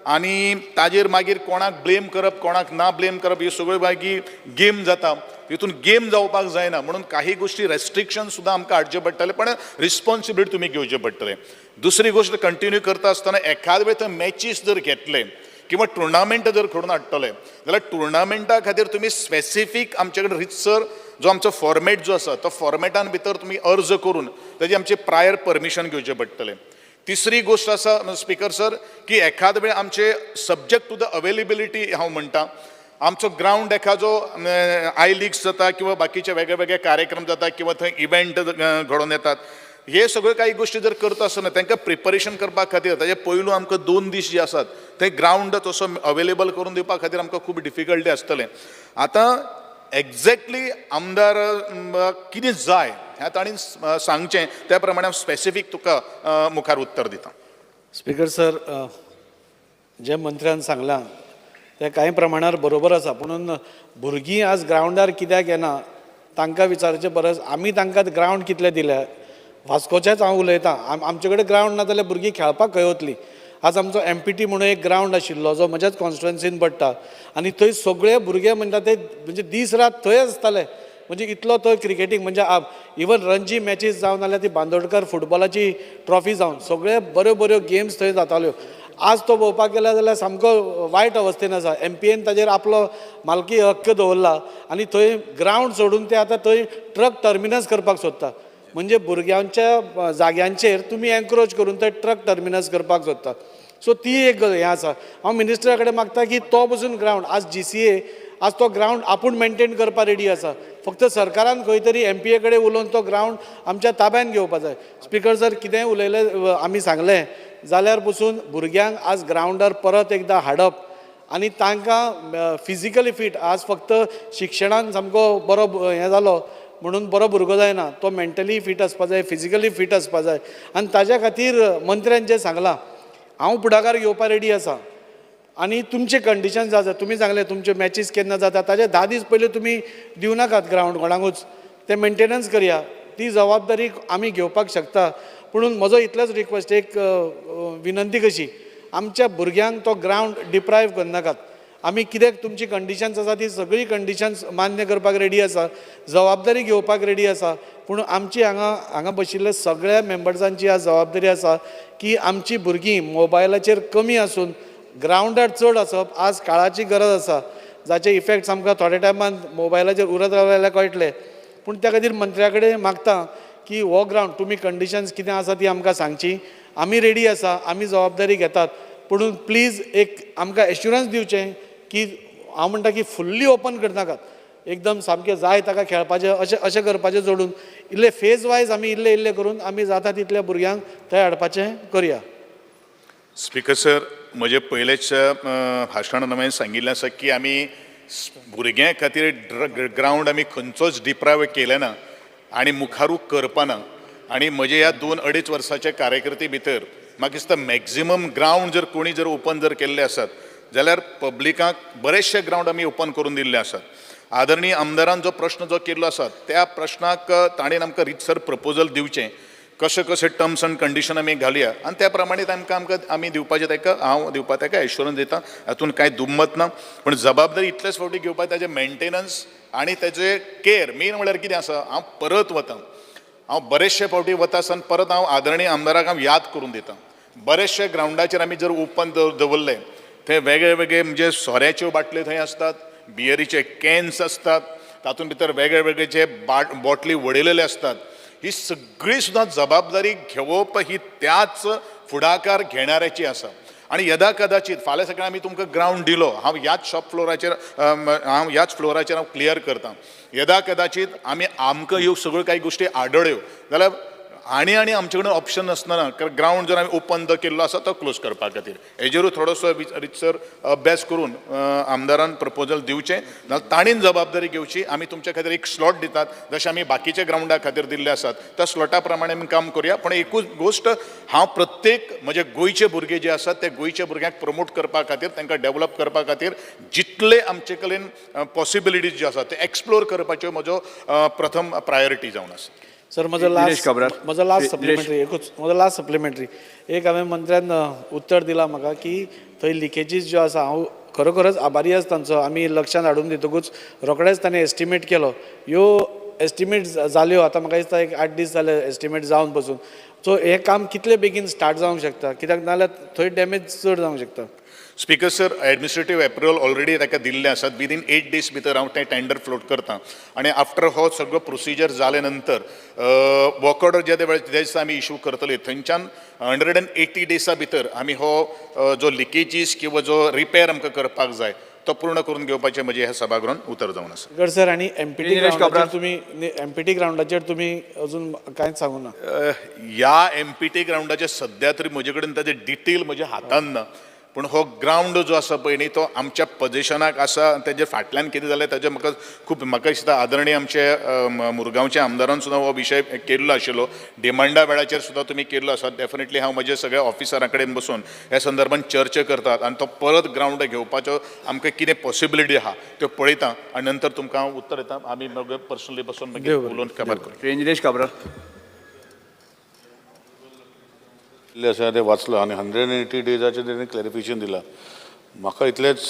आनी ताजेर मागीर कोणाक ब्लेम करप कोणाक ना ब्लेम करप ह्यो सगळ्यो मागीर गेम जाता. तितून गेम जावपाक जायना म्हणून काही गोश्टी रेस्ट्रिक्शन सुद्दां आमकां हाडचें पडटलें, पण रिस्पॉन्सिबिलिटी तुमी घेवचें पडटलें. दुसरी गोश्ट कंटिन्यू करता आसतना एखाद वेळ थंय मॅचीस जर घेतले किंवा टुर्नामेंट जर घडोवन हाडटले जाल्यार टुर्नामेंटा खातीर तुमी स्पेसिफीक आमचे कडेन रितसर जो आमचो फॉर्मेट जो आसा तो फॉर्मेटान भितर तुमी अर्ज करून ताजी आमची प्रायर परमिशन घेवचें पडटलें. तिसरी गोश्ट आसा स्पिकर सर की एखाद वेळ आमचे सब्जॅक्ट टू the availability हांव म्हणटा, आमचो ग्रावंड एखादो I लिग्स जाता किंवा बाकीचे वेगळे वेगळे कार्यक्रम जाता किंवा थंय इव्हेंट घडोवन येतात, हे सगळ्यो काही गोश्टी जर करता आसतना तांकां प्रिपरेशन करपा खातीर ताजे पयलू आमकां 2 दीस जे आसात ते ग्रावंड तसो अवेलेबल करून दिवपा खातीर आमकां खूब डिफिकल्टी आसतलें. आतां एक्झॅक्टली आमदार कितें जाय ह्या तांणी सांगचें, त्या प्रमाणे हांव स्पेसिफीक तुका मुखार उत्तर दिता. स्पिकर सर, जे मंत्र्यान सांगलां तें कांय प्रमाणार बरोबर आसा, पुणून भुरगीं आज ग्रावंडार कित्याक येना तांकां विचारचे परस आमी तांकां ग्रावंड कितले दिल्या. वास्कोचेंच हांव उलयतां, आमचे कडेन ग्रावंड ना जाल्यार भुरगीं खेळपाक खंय वतलीं. आज आमचो MPT म्हणून एक ग्रावंड आशिल्लो जो म्हज्याच कॉन्स्टिट्युएन्सीन पडटा आनी थंय सगळे भुरगे म्हणटा ते म्हणजे दीस रात थंय आसताले. म्हणजे इतलो थंय क्रिकेटीक म्हणजे इवन रणजी मॅचीस जावन जाल्यार ती बांदोडकर फुटबॉलाची ट्रॉफी जावन सगळे बऱ्यो बऱ्यो गेम्स थंय जाताल्यो. आज तो पळोवपाक गेलो जाल्यार सामको वायट अवस्थेन आसा. MPN ताजेर आपलो मालकी हक्क दवरला आनी थंय ग्रावंड सोडून ते आतां थंय ट्रक टर्मिनस करपाक सोदता. म्हणजे भुरग्यांच्या जाग्यांचेर तुमी एन्क्रोच करून ते ट्रक टर्मिनस करपाक सोदता. सो ती एक हें आसा. हांव मिनिस्टरा कडेन मागता की तो पसून ग्रावंड आज GCA आज तो ग्रावंड आपूण मेनटेन करपा रेडी आसा. फक्त सरकारान खंय तरी एमपीए कडेन उलोवन तो ग्रावंड आमच्या ताब्यान घेवपा जाय. स्पिकर सर, कितेंय उलयलें आमी सांगलें जाल्यार पसून भुरग्यांक आज ग्रावंडार परत एकदां हाडप आनी तांकां फिजिकली फीट, आज फक्त शिक्षणान सामको बरो हें जालो म्हणून बरो भुरगो जायना, तो मेंटली फीट आसपा जाय, फिजिकली फीट आसपा जाय. आनी ताज्या खातीर मंत्र्यान जें सांगलां, हांव फुडाकार घेवपा रेडी आसा. आनी तुमचे कंडिशन्स आसा, तुमी सांगलें तुमच्यो मॅचीस केन्ना जाता ताजे 10 दीस पयलीं तुमी दिवं नाकात ग्रावंड कोणाकूच, तें मेंटेनन्स करया, ती जबाबदारी आमी घेवपाक शकता. पुणून म्हजो इतलोच रिक्वेस्ट, एक विनंती कशी, आमच्या भुरग्यांक तो ग्रावंड डिप्रायव करनाकात. आमी कित्याक तुमची कंडिशन्स आसा ती सगळी कंडिशन्स मान्य करपाक रेडी आसा, जबाबदारी घेवपाक रेडी आसा, पूण आमची हांगा हांगा बशिल्ले सगळ्या मेंबर्सांची आज जबाबदारी आसा की आमची भुरगीं मोबायलाचेर कमी आसून ग्रावंडार चड आसप आज काळाची गरज आसा, जाचे इफेक्ट्स आमकां थोड्या टायमान मोबायलाचेर उरत रावले जाल्यार कळटले. पूण त्या खातीर मंत्र्या कडेन मागता की हो ग्रावंड तुमी कंडिशन्स कितें आसा ती आमकां सांगची, आमी रेडी आसा, आमी जबाबदारी घेतात, पुणून प्लीज एक आमकां एश्युरन्स दिवचें की हांव म्हणटा की फुल्ली ओपन करनाकात, एकदम सामकें जाय ताका खेळपाचें अशें अशें करपाचें जोडून इल्ले फेज वायज आमी इल्ले इल्ले करून आमी जाता तितल्या भुरग्यांक थंय हाडपाचें करया. स्पिकर सर, म्हजें पयलेच भाशणान हांवें सांगिल्लें आसा की आमी भुरग्यां खातीर ग्रावंड आमी खंयचोच डिप्रायव केलें ना आनी मुखारूय करपाना. आनी म्हजे ह्या 2-2.5 वर्साच्या कार्यकर्ते भितर म्हाका दिसता मॅक्झिमम ग्रावंड जर कोणी जर ओपन जर केल्ले आसात जाल्यार पब्लिकाक बरेचशे ग्रावंड आमी ओपन करून दिल्ले आसात. आदरणीय आमदारान जो प्रश्न जो केल्लो आसा त्या प्रश्नाक ताणें आमकां रितसर प्रपोजल दिवचें, कशें कशें टर्म्स आनी कंडिशन आमी घालया आनी त्या प्रमाणे तांकां आमकां आमी दिवपाचें ताका हांव दिवपा ताका एश्योरन्स दिता, हातूंत कांय दुमत ना. पूण जबाबदारी इतलेच फावटी घेवपाक ताजें मेंटेनन्स आनी ताजें केअर मेन म्हणल्यार कितें आसा, हांव परत वता, हांव बरेचशे फावटी वता आसतना परत हांव आदरणीय आमदाराक हांव याद करून दिता, बरेचशे ग्रावंडाचेर आमी जर ओपन दवरले थंय वेगळे वेगळे म्हणजे सोऱ्याच्यो बाटल्यो थंय आसतात, बियरीचे कॅन्स आसतात, तातूंत भितर वेगळे वेगळे जे बॉटली वडयलेले आसतात, ही सगळी सुद्दां जबाबदारी घेवप ही त्याच फुडाकार घेणाऱ्याची आसा. आनी यदा कदाचीत फाल्यां सकाळीं आमी तुमकां ग्रावंड दिलो, हांव ह्याच शॉप फ्लोराचेर हांव ह्याच फ्लोराचेर हांव क्लियर करता, यदा कदाचीत आमी आमकां ह्यो सगळ्यो कांय गोश्टी आडळ्यो जाल्यार आनी आनी आमचे कडेन ऑप्शन आसना, कारण ग्रावंड जर आमी ओपन जो केल्लो आसा तो क्लोज करपा खातीर हेजेरूय थोडोसो रितसर अभ्यास करून आमदारान प्रपोजल दिवचें, नाजाल्यार ताणेन जबाबदारी घेवची. आमी तुमच्या खातीर एक स्लॉट दितात जशें आमी बाकीच्या ग्रावंडा खातीर दिल्ले आसात त्या स्लॉटा प्रमाणे आमी काम करुया. पूण एकूच गोश्ट, हांव प्रत्येक म्हजे गोंयचे भुरगे जे आसात ते गोंयच्या भुरग्यांक प्रमोट करपा खातीर, तांकां डेवलप करपा खातीर जितले आमचे कडेन पॉसिबिलिटीज ज्यो आसात ते एक्सप्लोर करपाच्यो म्हजो प्रथम प्रायोरिटी जावन आसा. सर, म्हजो लास्ट म्हजो लास्ट सप्लिमेंटरी एकूच, म्हजो लास्ट सप्लिमेंटरी एक, हांवें मंत्र्यान उत्तर दिलां म्हाका की थंय लिकेजीस ज्यो आसा, हांव खरोखरच आभारी आसा तांचो, आमी लक्षांत हाडून दितकूच रोखडेच ताणें एस्टिमेट केलो. ह्यो एस्टिमेट जाल्यो, आतां म्हाका दिसता एक 8 दीस जाले एस्टिमेट जावन पसून. सो हें काम कितले बेगीन स्टार्ट जावंक शकता, कित्याक नाजाल्यार थंय डॅमेज चड जावंक शकता. Speaker sir, administrative approval already ताका दिल्लें आसात, विदीन 8 दीस भितर हांव तें टेंडर फ्लोट करता आनी आफ्टर हो सगळो प्रोसिजर जाले नंतर वर्क ऑर्डर जे वेळ ज्या दिसा आमी इशू करतले थंयच्यान 180 डेसा भितर आमी हो जो लिकेजीस किंवा जो रिपेर आमकां करपाक जाय तो पूर्ण करून घेवपाचें म्हजें ह्या सभागृहान उतर जावन आसा. स्पिकर सर, आनी एमपीटी ग्रावंडाचेर तुमी एमपीटी ग्रावंडाचेर तुमी अजून कांयच सांगू ना. ह्या एमपीटी ग्रावंडाचेर सद्या तरी म्हजे कडेन ताजें डिटेल म्हज्या हातान ना, पूण हो ग्रावंड जो आसा पळय न्ही तो आमच्या पजेशनाक आसा. तेजे फाटल्यान कितें जालें ताजें म्हाका खूब म्हाका दिसता आदरणीय आमचे मुरगांवच्या आमदारान सुद्दां हो विशय केल्लो आशिल्लो, डिमांडा वेळाचेर सुद्दां तुमी केल्लो आसा. डेफिनेटली हांव म्हज्या सगळ्या ऑफिसरां कडेन बसून ह्या संदर्भान चर्चा करतात आनी तो परत ग्रावंड घेवपाचो आमकां कितें पॉसिबिलिटी आहा त्यो पळयता आनी नंतर तुमकां हांव उत्तर दिता. आमी मागीर पर्सनली बसून मागीर उलोवन खबर करूं. निलेश काब्राल. आसा तें वाचलां आनी 180 डेजाचें तेणें क्लॅरिफिकेशन दिलां. म्हाका इतलेंच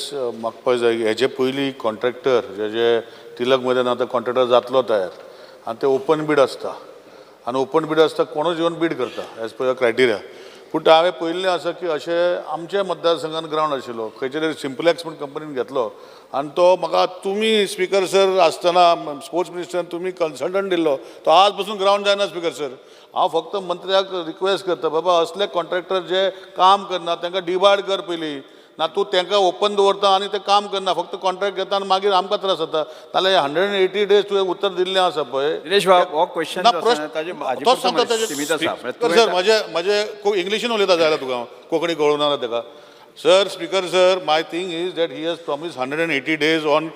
मागपाक जाय हेजे पयलीं कॉन्ट्रॅक्टर जे तिलक मैदान आतां कॉन्ट्रॅक्टर जातलो तयार आनी ते ओपन बीड आसता आनी ओपन बीड आसता कोणूच येवन बीड करता एज पर क्रायटेरिया. पूण हांवें पळयल्लें आसा की अशें आमच्या मतदारसंघान ग्रावंड आशिल्लो खंयचे तरी सिम्पलेक्स म्हूण कंपनीन घेतलो आनी तो म्हाका तुमी स्पिकर सर आसतना स्पोर्ट्स मिनिस्टरान तुमी कन्सल्टंट दिल्लो तो आज पसून ग्रावंड जायना स्पिकर सर. हांव फक्त मंत्र्याक रिक्वेस्ट करता, बाबा असले कॉन्ट्रॅक्टर जे काम करना तांकां डिबार्ड कर पयलीं, ना तूं तांकां ओपन दवरता आनी ते काम करना, फक्त कॉन्ट्रॅक्ट घेता आनी मागीर आमकां त्रास जाता. नाल्यार 180 डेज तुवें उतर दिल्लें आसा पळय. दिनेश बाब, हो क्वेश्चन ना, जो आसा प्रश्न ना, ताजे हाजे तोच पुरतो सांगता ताजे. सीमीत आसा. म्हळ्यार सर, म्हजे इंग्लिशीन उलयता जाल्यार तुका हांव, कोंकणी कळूंक ना ताका. Sir, Speaker sir, my thing is that he has promise 180 days on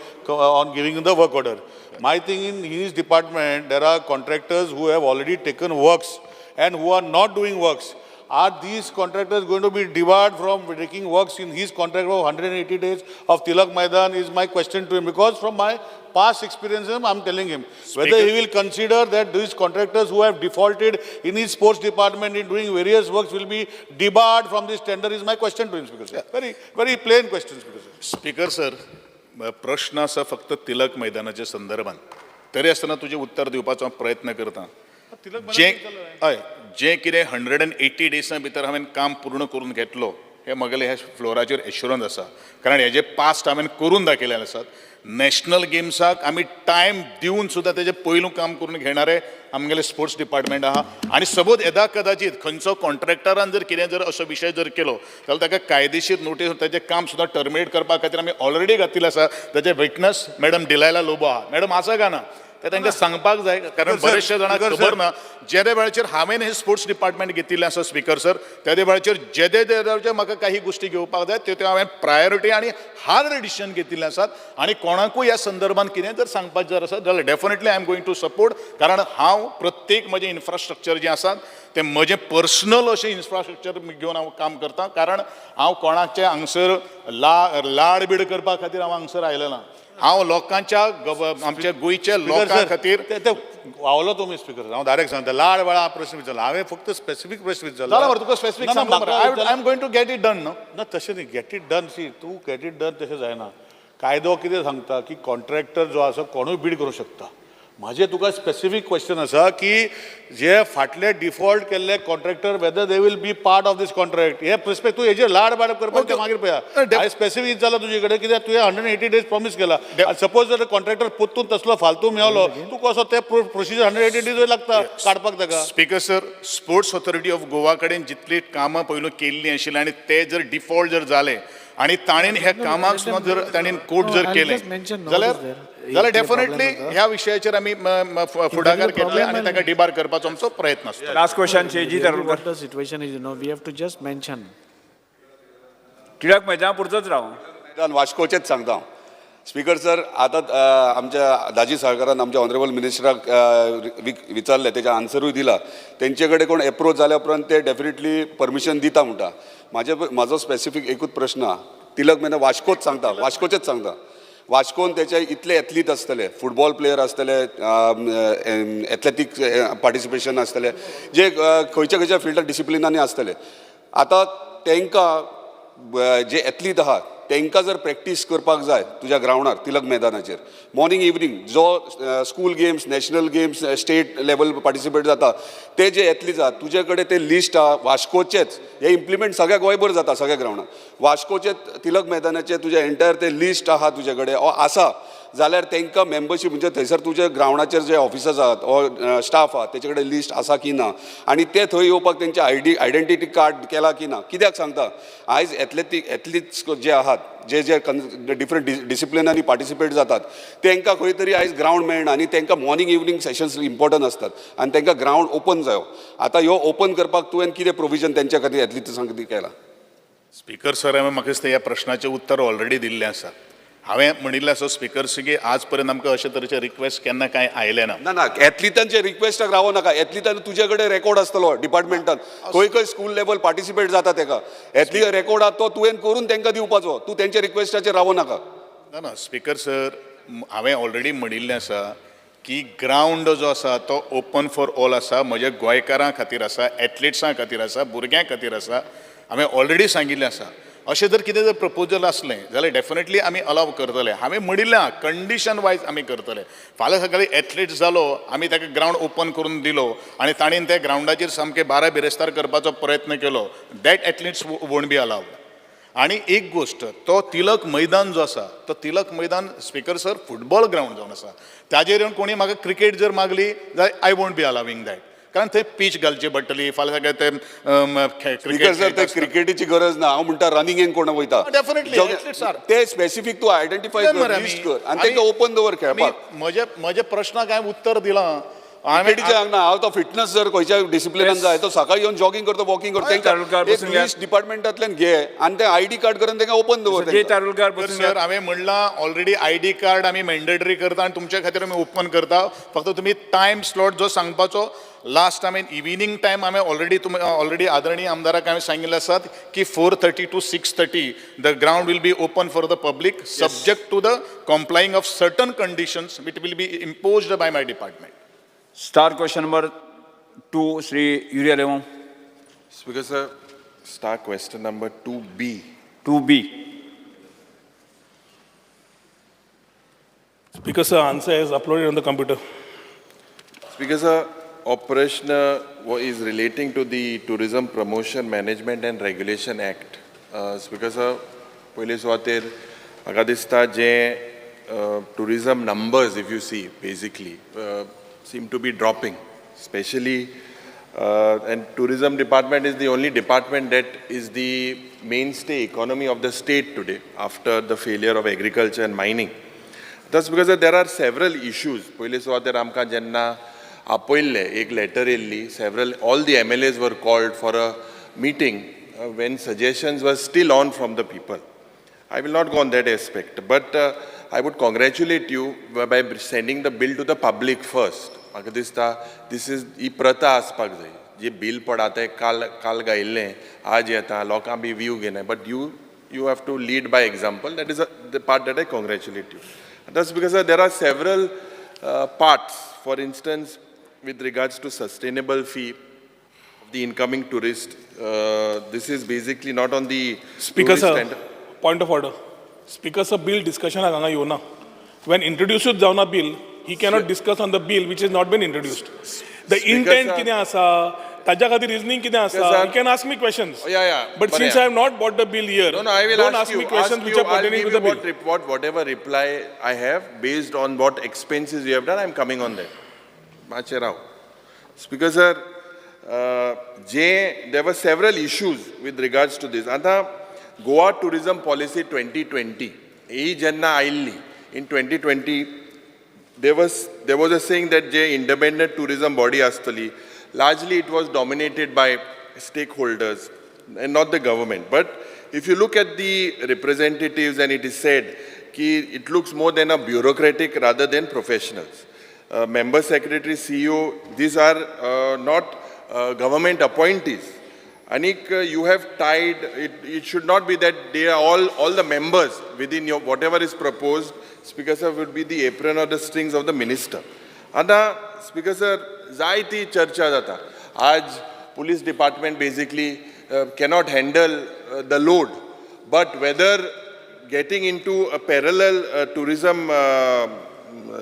giving the work order. My thing, in his department there are contractors who have already taken works and who are not doing works. Are these contractors going to be debarred from taking works in his contract of 180 days of Tilak Maidan is my question to him, because from my past experiences, I'm telling him whether he will consider that these contractors who have defaulted in his sports department in doing various works will be debarred from this tender is my question to him, Speaker sir. Very, very plain question, Speaker sir. Speaker sir, प्रश्न आसा फक्त तिलक मैदानाच्या संदर्भात, तरी आसतना तुजें उत्तर दिवपाचो हांव प्रयत्न करता. जे हय, जें कितें 180 डेजां भितर हांवें काम पूर्ण करून घेतलो हें म्हगेलें ह्या फ्लोराचेर एश्युरन्स आसा, कारण हेजे पास्ट हांवें करून दाखयलेले आसात. नॅशनल गेम्साक आमी टायम दिवन सुद्दां तेजें पयलू काम करून घेणारे आमगेले स्पोर्ट्स डिपार्टमेंट आहा. आनी सपोज येदा कदाचीत खंयचो कॉन्ट्रॅक्टरान जर कितें जर असो विशय जर केलो जाल्यार ताका कायदेशीर नोटीस, ताजें काम सुद्दां टर्मिनेट करपा खातीर आमी ऑलरेडी घातिल्लें आसा. ताजें विटनस मॅडम डिलायला लोबो आहा. मॅडम आसा काय ना ते तांकां सांगपाक जाय, कारण Sir, बरेचशे जाणांक Speaker, खबर sir. ना. जेदे वेळाचेर हांवें हें स्पोर्ट्स डिपार्टमेंट घेतिल्लें आसा स्पीकर सर, तेदे वेळाचेर जेदे जेदे वेळाचेर म्हाका काही गोश्टी घेवपाक जाय त्यो त्यो हांवें प्रायोरिटी आनी हार्ड डिसिजन घेतिल्लें आसात. आनी कोणाकूय ह्या संदर्भात कितें जर सांगपाक जर आसा जाल्यार definitely I am going to support, कारण हांव प्रत्येक म्हजें इन्फ्रास्ट्रक्चर जें आसा तें म्हजें पर्सनल अशें इन्फ्रास्ट्रक्चर घेवन हांव काम करता, कारण हांव कोणाचें हांगसर ला लाड बीड करपा खातीर हांव हांगसर आयलें ना. हांव लोकांच्या आमच्या गोंयच्या लोकां खातीर. ते ते वावलो तुमी स्पीकर, हांव डायरेक्ट सांगता, लाड वेळा प्रश्न विचारला हांवें, फक्त स्पेसिफीक प्रश्न विचारला. जाला मरे, तुका स्पेसिफीक ना, ना, सांगला मरे. म्हाका I am going to get it done न्हू. ना, तशें न्ही, गेट it done, सी, तूं गेट it done तशें जायना. कायदो कितें सांगता की कॉन्ट्रॅक्टर जो आसा कोणूय बीड करूं शकता. म्हाजें तुका स्पेसिफीक क्वेश्चन आसा की जे फाटले डिफॉल्ट केल्ले contractor, whether they will be part of this contract. हे प्रिस्पेक्ट तूं हेजेर लाड बाड करपाक ते मागीर पळया. हांवें स्पेसिफीक विचारला तुजे कडेन, कित्याक तुवें 180 डेज प्रॉमीस केला. सपोज जर कॉन्ट्रॅक्टर परतून तसलो फालतू मेवलो, तूं कसो ते प्रोसिजर 180 डेज लागता काडपाक ताका. Speaker sir, Sports Authority of Goa कडेन जितली कामां पयलू केल्लीं आशिल्लीं आनी ते जर डिफॉल्ट जर जाले आनी ताणें ह्या कामाक सुद्दां जर ताणें कोर्ट जर No, I'll केलें just mention now जाल्यार is there. जाल्यार if definitely problem ह्या विशयाचेर आमी म- म- फुडाकार घेतले आनी problem ताका डिबार करपाचो आमचो प्रयत्न आसता. Last question, Shri Ajit Really Arolkar. what the situation is, we have to just mention. Tilak मैदाना पुरतोच राव. मैदान वास्कोचेच सांगता हांव. स्पीकर सर, आतां आमच्या दाजी साळकारान आमच्या ऑनरेबल मिनिस्टराक विचारलें, तेजें आन्सरूय दिला. तेंचे कडेन कोण एप्रोच जाल्या उपरांत ते डेफिनेटली परमिशन दिता म्हणटा. म्हाजो स्पेसिफीक एकूच प्रश्न आहा, तिलक मैदान वास्कोच सांगता, वास्कोचेच सांगता. वास्कोन तेचे इतले एथलीट आसतले, फुटबॉल प्लेयर आसतले, एथलेटीक पार्टिसिपेशन आसतले, जे खंयच्या खंयच्या फिल्डार डिसिप्लिनांनी आसतले. आतां तांकां जे एथलीट आहा तांकां जर प्रॅक्टीस करपाक जाय तुज्या ग्रावंडार तिलक मैदानाचेर मॉर्निंग इवनींग, जो school games, national games, state level participate जाता ते जे एथलीट आहा, तुजे कडेन ते लिस्ट आहा वास्कोचेच? हे इम्प्लिमेंट सगळ्या गोंयभर जाता सगळ्या ग्रावंडार. वास्कोचे तिलक मैदानाचे तुजे एंटायर ते लिस्ट आहा तुजे कडेन ओ आसा जाल्यार तांकां मेंबरशीप, म्हणजे थंयसर तुजे ग्रावंडाचेर जे ऑफिसर्स आहात ओ स्टाफ आहा तेचे कडेन लिस्ट आसा की ना आनी ते थंय येवपाक तेंचे आयडेंटिटी कार्ड केला की ना? कित्याक सांगता, आयज एथलीट्स जे आहात, जे जे डिफरंट डिसिप्लिनांनी पार्टिसिपेट जातात, तांकां खंय तरी आयज ग्रावंड मेळना आनी तांकां मॉर्निंग इवनींग सेशन्स इम्पॉर्टंट आसतात आनी तांकां ग्रावंड ओपन जायो. आतां ह्यो ओपन करपाक तुवें कितें प्रोविजन तेंच्या खातीर, एथलीट्सां खातीर केलां? स्पीकर सर, हांवें म्हाका दिसता ह्या प्रश्नाचें उत्तर ऑलरेडी दिल्लें आसा. हांवें म्हणिल्लें आसा स्पीकर सर की आज पर्यंत आमकां अशे तरेचे रिक्वेस्ट केन्ना कांय आयले ना. ना ना, एथलिटांचे रिक्वेस्टाक रावो नाका. एथलिटान तुजे कडेन रेकॉर्ड आसतलो डिपार्टमेंटान, खंय खंय स्कूल लेवल पार्टिसिपेट जाता तेका एथलीट रेकॉर्ड आहा, तो तुवें करून तांकां दिवपाचो. तूं तेंच्या रिक्वेस्टाचेर रावो नाका. ना ना, स्पीकर सर, हांवें ऑलरेडी म्हणिल्लें आसा की ग्रावंड जो आसा तो ओपन फॉर ऑल आसा, म्हज्या गोंयकारां खातीर आसा, एथलिट्सां खातीर आसा, भुरग्यां खातीर आसा. हांवें ऑलरेडी सांगिल्लें आसा. अशें जर कितें जर प्रपोजल आसलें जाल्यार डेफिनेटली आमी अलाव करतले. हांवें म्हणिल्लें आहा, कंडिशन वायज आमी करतले. फाल्यां सकाळीं एथलीट जालो, आमी ताका ग्रावंड ओपन करून दिलो आनी ताणें त्या ग्रावंडाचेर सामकें बारा बिरेस्तार करपाचो प्रयत्न केलो, that athletes won't be allowed. आणि एक गोश्ट, तो तिलक मैदान जो आसा तो तिलक मैदान, स्पीकर सर, फुटबॉल ग्रावंड जावन आसा. ताजेर येवन कोणी म्हाका क्रिकेट जर मागली जाल्यार I won't be allowing that. कारण थंय पीच घालची पडटली फाल्यां सगळे ते स्पीकर सर, ते क्रिकेटीची गरज ना. हांव म्हणटा रनिंगेक कोण वयता. Definitely, Jogging- athletes are. ते स्पेसिफीक तूं आयडेंटिफाय कितें कर, मरे लिस्ट आमी? कर आनी तांकां ओपन दवर खेळपाक. म्हजे म्हजे प्रश्नाक हांवें उत्तर दिलां. क्रिकेटीचे हांगा ना. हांव तो फिटनस जर खंयच्या डिसिप्लिनान जाय, तो सकाळी येवन जॉगिंग करता, वॉकिंग करता, तारुलकार, तांकां एक बसून घ्या. लिस्ट डिपार्टमेंटांतल्यान घे आनी ते आयडी कार्ड करून तांकां ओपन दवर जे तांकां. तारुलकार, तर बसून सर, घ्या. हांवें म्हणलां ऑलरेडी आयडी कार्ड आमी मॅन्डेटरी करता आनी तुमचे खातीर आमी ओपन करता. फक्त तुमी टायम स्लॉट जो सांगपाचो, लास्ट आमी इव्हिनींग टायम आमी ऑलरेडी तुमी ऑलरेडी आदरणीय आमदाराक हांवें सांगिल्लें आसात की 4:30 to 6:30 the ground will be open for the public, subject to the complying of certain conditions it will be imposed by my department. Star question number 2, Shri Yuri Alemao. Speaker sir, star question number 2B. 2B. Speaker sir, answer is uploaded on the computer. Speaker sir, हो प्रश्न is relating to the Tourism Promotion Management and Regulation Act. Speaker sir, पयले सुवातेर म्हाका दिसता जें tourism numbers, if you see, basically seem to be dropping, specially, and tourism department is the only department that is the mainstay economy of the state today after the failure of agriculture and mining. That's because there are several issues. पयले सुवातेर आमकां जेन्ना आपयल्लें, एक letter येयल्ली, several, all the MLAs were called for a meeting when suggestions were still on from the people. I will not go on that aspect, but I would congratulate you by sending the bill to the public first. म्हाका दिसता this is ही प्रथा आसपाक जाय. जे bill पड आतां काल काल गायिल्लें आज येता, लोकां बी view घेनाय, but you have to lead by example. That is the part that I congratulate you. That's because there are several parts. For instance, with regards to sustainable fee of the incoming tourist, this is basically not on the Speaker tourist sir, and- point of order. Speaker sir, bill discussion हांगा येवना. When introduced जावना bill, he cannot discuss on the bill which has not been introduced. The Speaker intent sir- कितें आसा, ताच्या खातीर reasoning कितें आसा, sir- he can ask me questions. Oh, yeah. But बरें. since I have not brought the bill here, No, I will don't ask ask you. me questions ask which you, are I'll pertaining give to the you bill. what, whatever reply I have based on what expenses you have done, I'm coming on that. मातशें राव. Speaker sir, J, there were several issues with regards to this. आतां Goa tourism policy 2020 ही जेन्ना आयिल्ली in 2020, there was a saying that J independent tourism body आसतली, largely it was dominated by stakeholders and not the government. But if you look at the representatives, and it is said ki it looks more than a bureaucratic rather than professionals. Member secretary, CEO, these are not government appointees. Anik, you have tied, it should not be that they are all the members within your, whatever is proposed, Speaker sir, would be the apron or the strings of the minister. आतां Speaker sir, जायती चर्चा जाता. आज police department basically cannot handle the load, but whether getting into a parallel tourism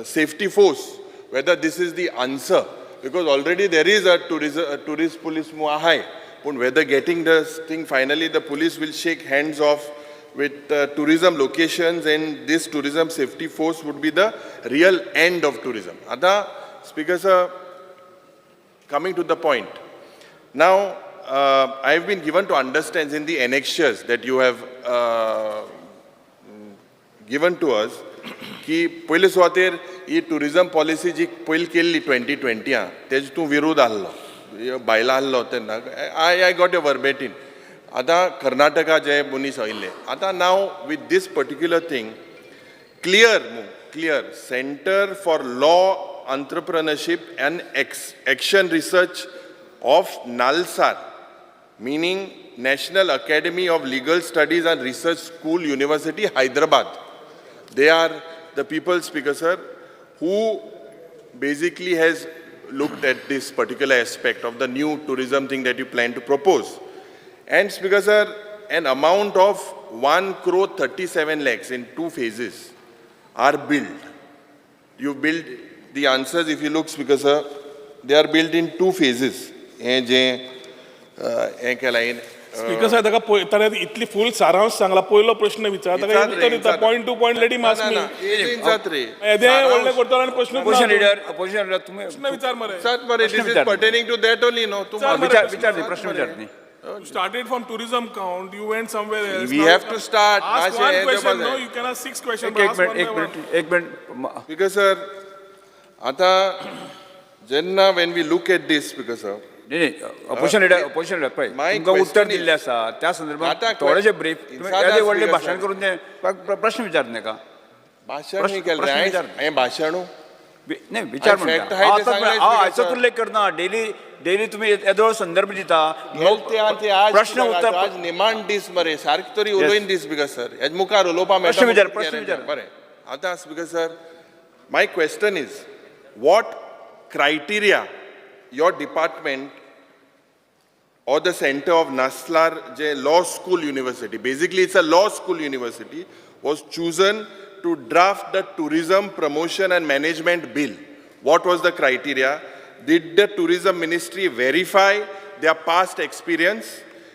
safety force, whether this is the answer, because already there is a tourist police mu ahay, but whether getting this thing, finally the police will shake hands off with tourism locations, and this tourism safety force would be the real end of tourism. Ata, Speaker sir, coming to the point. Now, I have been given to understand in the annexures that you have given to us की पयले सुवातेर ही tourism policy जी पयली केल्ली 2020, तेजे तूं विरोध आहलो, बायलां आहलो तेन्ना, I got a verbatim. आतां कर्नाटका जे मनीस आयिल्ले, आतां now with this particular thing clear, clear Centre for Law, Entrepreneurship and Action Research of NALSAR, meaning National Academy of Legal Studies and Research School, University, Hyderabad. They are the people, Speaker sir, who basically has looked at this particular aspect of the new tourism thing that you plan to propose. And Speaker sir, an amount of 1 crore 37 lakhs in two phases are billed. You build the answers, if you look, Speaker sir, they are built in two phases. हें जें हें केलां, in speaker साहेब, ताका पळय, ताणें इतली फूल सारांश सांगला. पयलो प्रश्न विचार ताका, विचार रे, उत्तर दिता. विचार. Point to point let him ना आस्क ना मी. ना, विचार रे. येदें व्हडलें करतलो आनी प्रश्नूच ना. अपोजिशन लिडर, अपोजिशन लिडर तुमी प्रश्न विचार मरे. विचार मरे. प्रश्न this is विचार. Pertaining to that only no तूं. विचार मरे. विचार, विचार न्ही, प्रश्न विचार न्ही. You started from tourism count, you went somewhere else. We Now have to start. Ask मातशें one हें question, जावपा no, जाय. you can ask six questions, एक but एक ask one minute, एक by one. Minute, एक मिनिट. Because sir, आतां जेन्ना when we look at this, because sir, नाही नाही, अपोजिशन लिडर, अपोजिशन लिडर, पळय, My तुमकां उत्तर question is- दिल्लें आसा त्या संदर्भात आतां थोडेशें ब्रीफ इन्साद येदें व्हडलें speaker भाशण sir. करून तें प्रश्न विचार नाका. भाशण प्रश्न- न्ही केलें प्रश्न हांवें. विचार. हांवें भाशणू नाही, विचार हांवें म्हणटा fact आहाय ते हांव आतां सांगलें हांव speaker हाचोच sir. उल्लेख करना. डेली डेली तुमी येदो संदर्भ दिता. गेल ते आनी ते आज प्रश्न कित्याक उत्तर आज निमाण दीस मरे, सारकें तरी उलोवन दीस because sir, हेज मुखार उलोवपा मेळटा. प्रश्न विचार, म्हणून प्रश्न guarantee. विचार. बरें, आतां speaker sir, my question is, what criteria your department or the center of Naslar J Law School University, basically it's a law school university, was chosen to draft the Tourism Promotion and Management Bill. What was the criteria? Did the Tourism Ministry verify their past experience?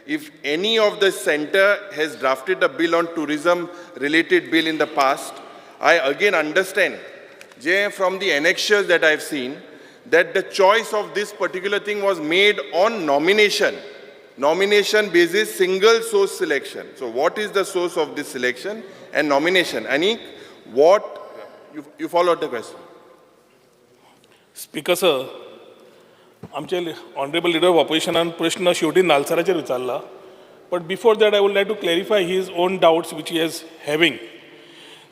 If any of the center has drafted a bill on tourism related bill in the past, I again understand, Jay, from the annexures that I've seen, that the choice of this particular thing was made on nomination. Nomination basis, single source selection. So what is the source of this selection and nomination? Anik, what, you followed the question? Speaker sir, आमचे honourable leader of ऑपोजिशनान प्रश्न शेवटी नालसराचेर विचारला, but before that I would like to clarify his own doubts which he is having.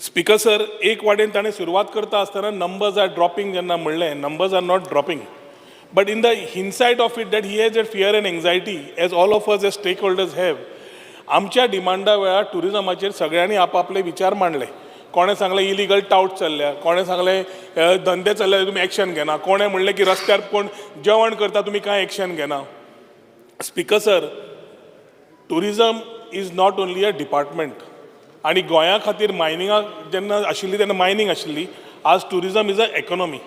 Speaker sir, एक वाटेन ताणें सुरवात करता आसतना नंबर्स are dropping जेन्ना म्हणलें, numbers are not dropping, but in the insight of it that he has a fear and anxiety, as all of us as stakeholders have. आमच्या डिमांडा वेळार टुरिजमाचेर सगळ्यांनी आपापले विचार मांडले. कोणें सांगलें इलिगल टावट चल्ल्या, कोणें सांगलें धंदे चल्ल्या तुमी एक्शन घेना, कोणें म्हणलें की रस्त्यार कोण जेवण करता तुमी कांय एक्शन घेना. Speaker sir, tourism is not only a department आनी गोंया खातीर मायनिंगाक जेन्ना आशिल्ली तेन्ना मायनींग आशिल्ली. आज टुरिजम is a economy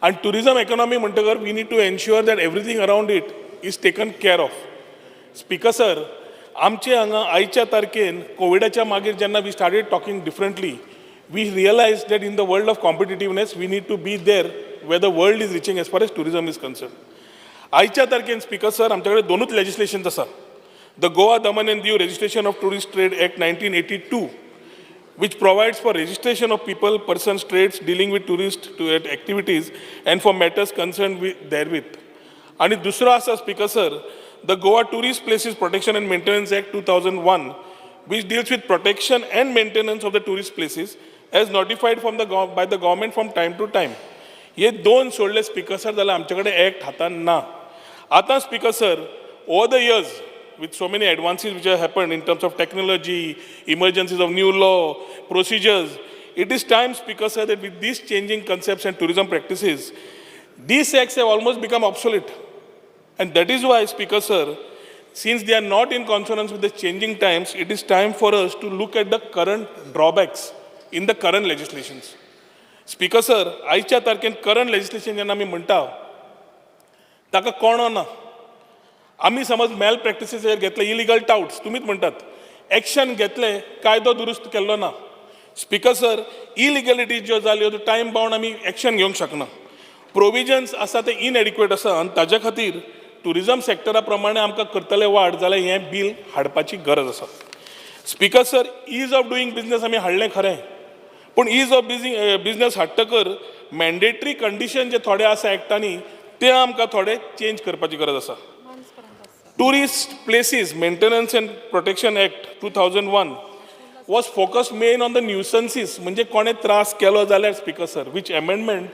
आनी टुरिजम इकॉनॉमी म्हणटकर we need to ensure that everything around it is taken care of. Speaker sir, आमचे हांगा आयच्या तारखेन कोविडाच्या मागीर जेन्ना we started talking differently, we realize that in the world of competitiveness we need to be there where the world is reaching as far as tourism is concern. आयच्या तारखेन speaker sir, आमचे कडेन दोनूच लेजिस्लेशन्स आसा. The Goa, Daman and Diu Registration of Tourist Trade Act 1982, which provides for registration of people, persons, trades dealing with tourist to activities and for matters concerned with therewith. आणि दुसरो आसा speaker sir, the Goa Tourist Places Protection and Maintenance Act 2001, which deals with protection and maintenance of the tourist places as notified from the by the government from time to time. हे दोन सोडले speaker sir जाल्यार आमचे कडेन act हातान ना. आतां speaker sir, over the years, with so many advances which have happened in terms of technology, emergencies of new law, procedures, it is time, Speaker sir, that with these changing concepts and tourism practices, these acts have almost become obsolete. And that is why, Speaker sir, since they are not in consonance with the changing times, it is time for us to look at the current drawbacks in the current legislations. Speaker sir, आयच्या तारखेन current legislation जेन्ना आमी म्हणटा ताका कोणो ना. आमी समज mail प्रॅक्टिसीचेर घेतले, इलिगल टावट्स तुमीच म्हणटात, एक्शन घेतले, कायदो दुरुस्त केल्लो ना. स्पीकर सर, इलिगलिटी ज्यो जाल्यो त्यो टायम बावंड आमी एक्शन घेवंक शकना. प्रोविजन्स आसा ते इनएडिक्वेट आसा आनी ताज्या खातीर टुरिजम सेक्टरा प्रमाणे आमकां करतले वाड जाल्यार हें बील हाडपाची गरज आसा. Speaker sir, ease of doing business आमी हाडलें खरें, पूण is of business हाडटकर mandatory condition जे थोडे आसा एक्टांनी ते आमकां थोडे चेंज करपाची गरज आसा. Tourist Places Maintenance and Protection Act 2001 was focused main on the nuisances, म्हणजे कोणें त्रास केलो जाल्यार, speaker sir, which amendment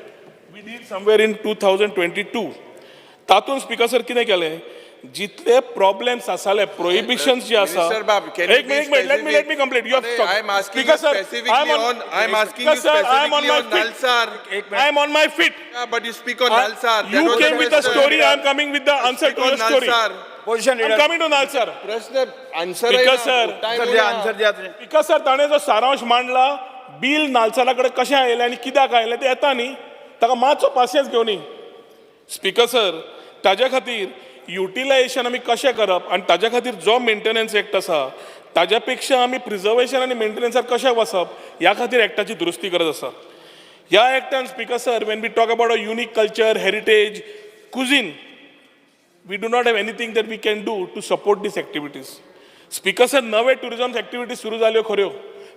we did somewhere in 2022. तातूंत स्पीकर सर कितें केलें, जितले प्रॉब्लेम्स आसाले, प्रोहिबिशन्स जे आसा. Minister Bab, can you एक be minute, एक minute, let me let me complete. You अरे, I am asking you specifically on, I am asking you sir, I am on specifically my on feet. Nalsar. I am on my feet. Yeah, but you speak on Nalsar. That You was the came with a question. Story, I am coming with the answer Speak to your on story. Nalsar. Opposition I am leader coming to Nalsar. प्रश्न answer Speaker sir. Answer द्या, answer द्या तुम्ही. Speaker sir, ताणें जो सारांश मांडला, bill नालसारा कडेन कशें आयलें आनी कित्याक आयलें तें येता न्ही, ताका मातसो पासियेंस घेवनी. स्पीकर सर, ताज्या खातीर युटिलायझेशन आमी कशें करप आनी ताज्या खातीर जो मेंटेनन्स एक्ट आसा ताज्या पेक्षा आमी प्रिजर्वेशन आनी मेंटेनन्सार कशें वचप ह्या खातीर एक्टाची दुरुस्ती गरज आसा. ह्या एक्टान, Speaker sir, when we talk about a unique culture, heritage, cuisine, we do not have anything that we can do to support these activities. Speaker sir, नवे टुरिझम एक्टिविटीज सुरू जाल्यो खऱ्यो,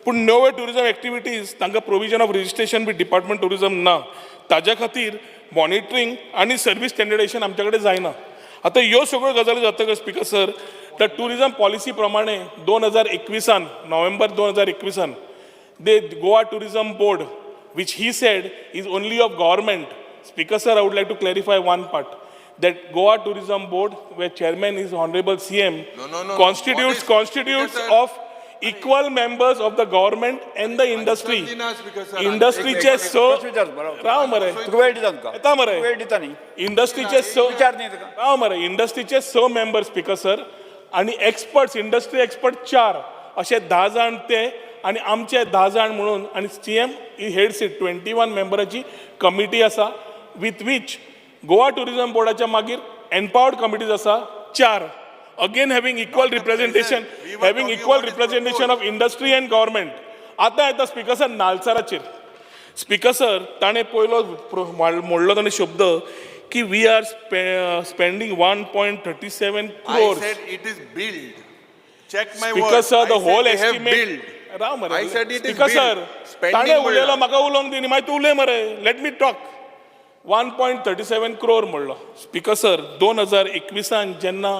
पूण नव्यो टुरिझम एक्टिविटीज तांकां provision of registration with department tourism ना. ताज्या खातीर monitoring आनी सर्वीस स्टँडर्डेशन आमच्या कडेन जायना. आतां ह्यो सगळ्यो गजाली जातकच, स्पीकर सर, तर टुरिझम पॉलिसी प्रमाणे 2021आन, नोव्हेंबर 2021आन, the Goa Tourism Board, which he said is only of government. Speaker sir, I would like to clarify one part, that Goa Tourism Board, where chairman is Honorable CM, No. constitutes What is- constitutes Speaker sir. of equal members of the government and the industry. Answer दिना, Speaker sir. इंडस्ट्रीचे स प्रश्न विचार बरोबर. राव मरे. तुका वेळ दिता तुका. येता मरे. वेळ दिता न्ही. इंडस्ट्रीचे स विचार न्ही तुका. राव मरे. इंडस्ट्रीचे स मेंबर, स्पीकर सर, आणि एक्सपर्ट्स, इंडस्ट्री एक्सपर्ट चार, असे 10 जाण ते आणि आमचे 10 जाण म्हणून आणि CM heads it. 21 मेंबराची कमिटी आसा, विथ which Goa tourism बोर्डाच्या मागीर एम्पावर्ड कमिटीज आसा चार, again having equal representation, We were having talking equal about his representation of industry and government. आतां येता, स्पीकर सर, नालसराचेर. स्पीकर सर, ताणें पयलो मोडलो ताणें शब्द की we are spending 1.37 I crores. said it is billed. Check my Speaker words. Sir, the I said whole they have estimate billed. राव मरे. I said it is speaker sir, billed. Spending ताणें उलयलो, म्हणला. म्हाका उलोवंक दिनी, मागीर तूं उलय मरे. Let me talk. 1.37 crore म्हणलो, स्पीकर सर. 2021आन जेन्ना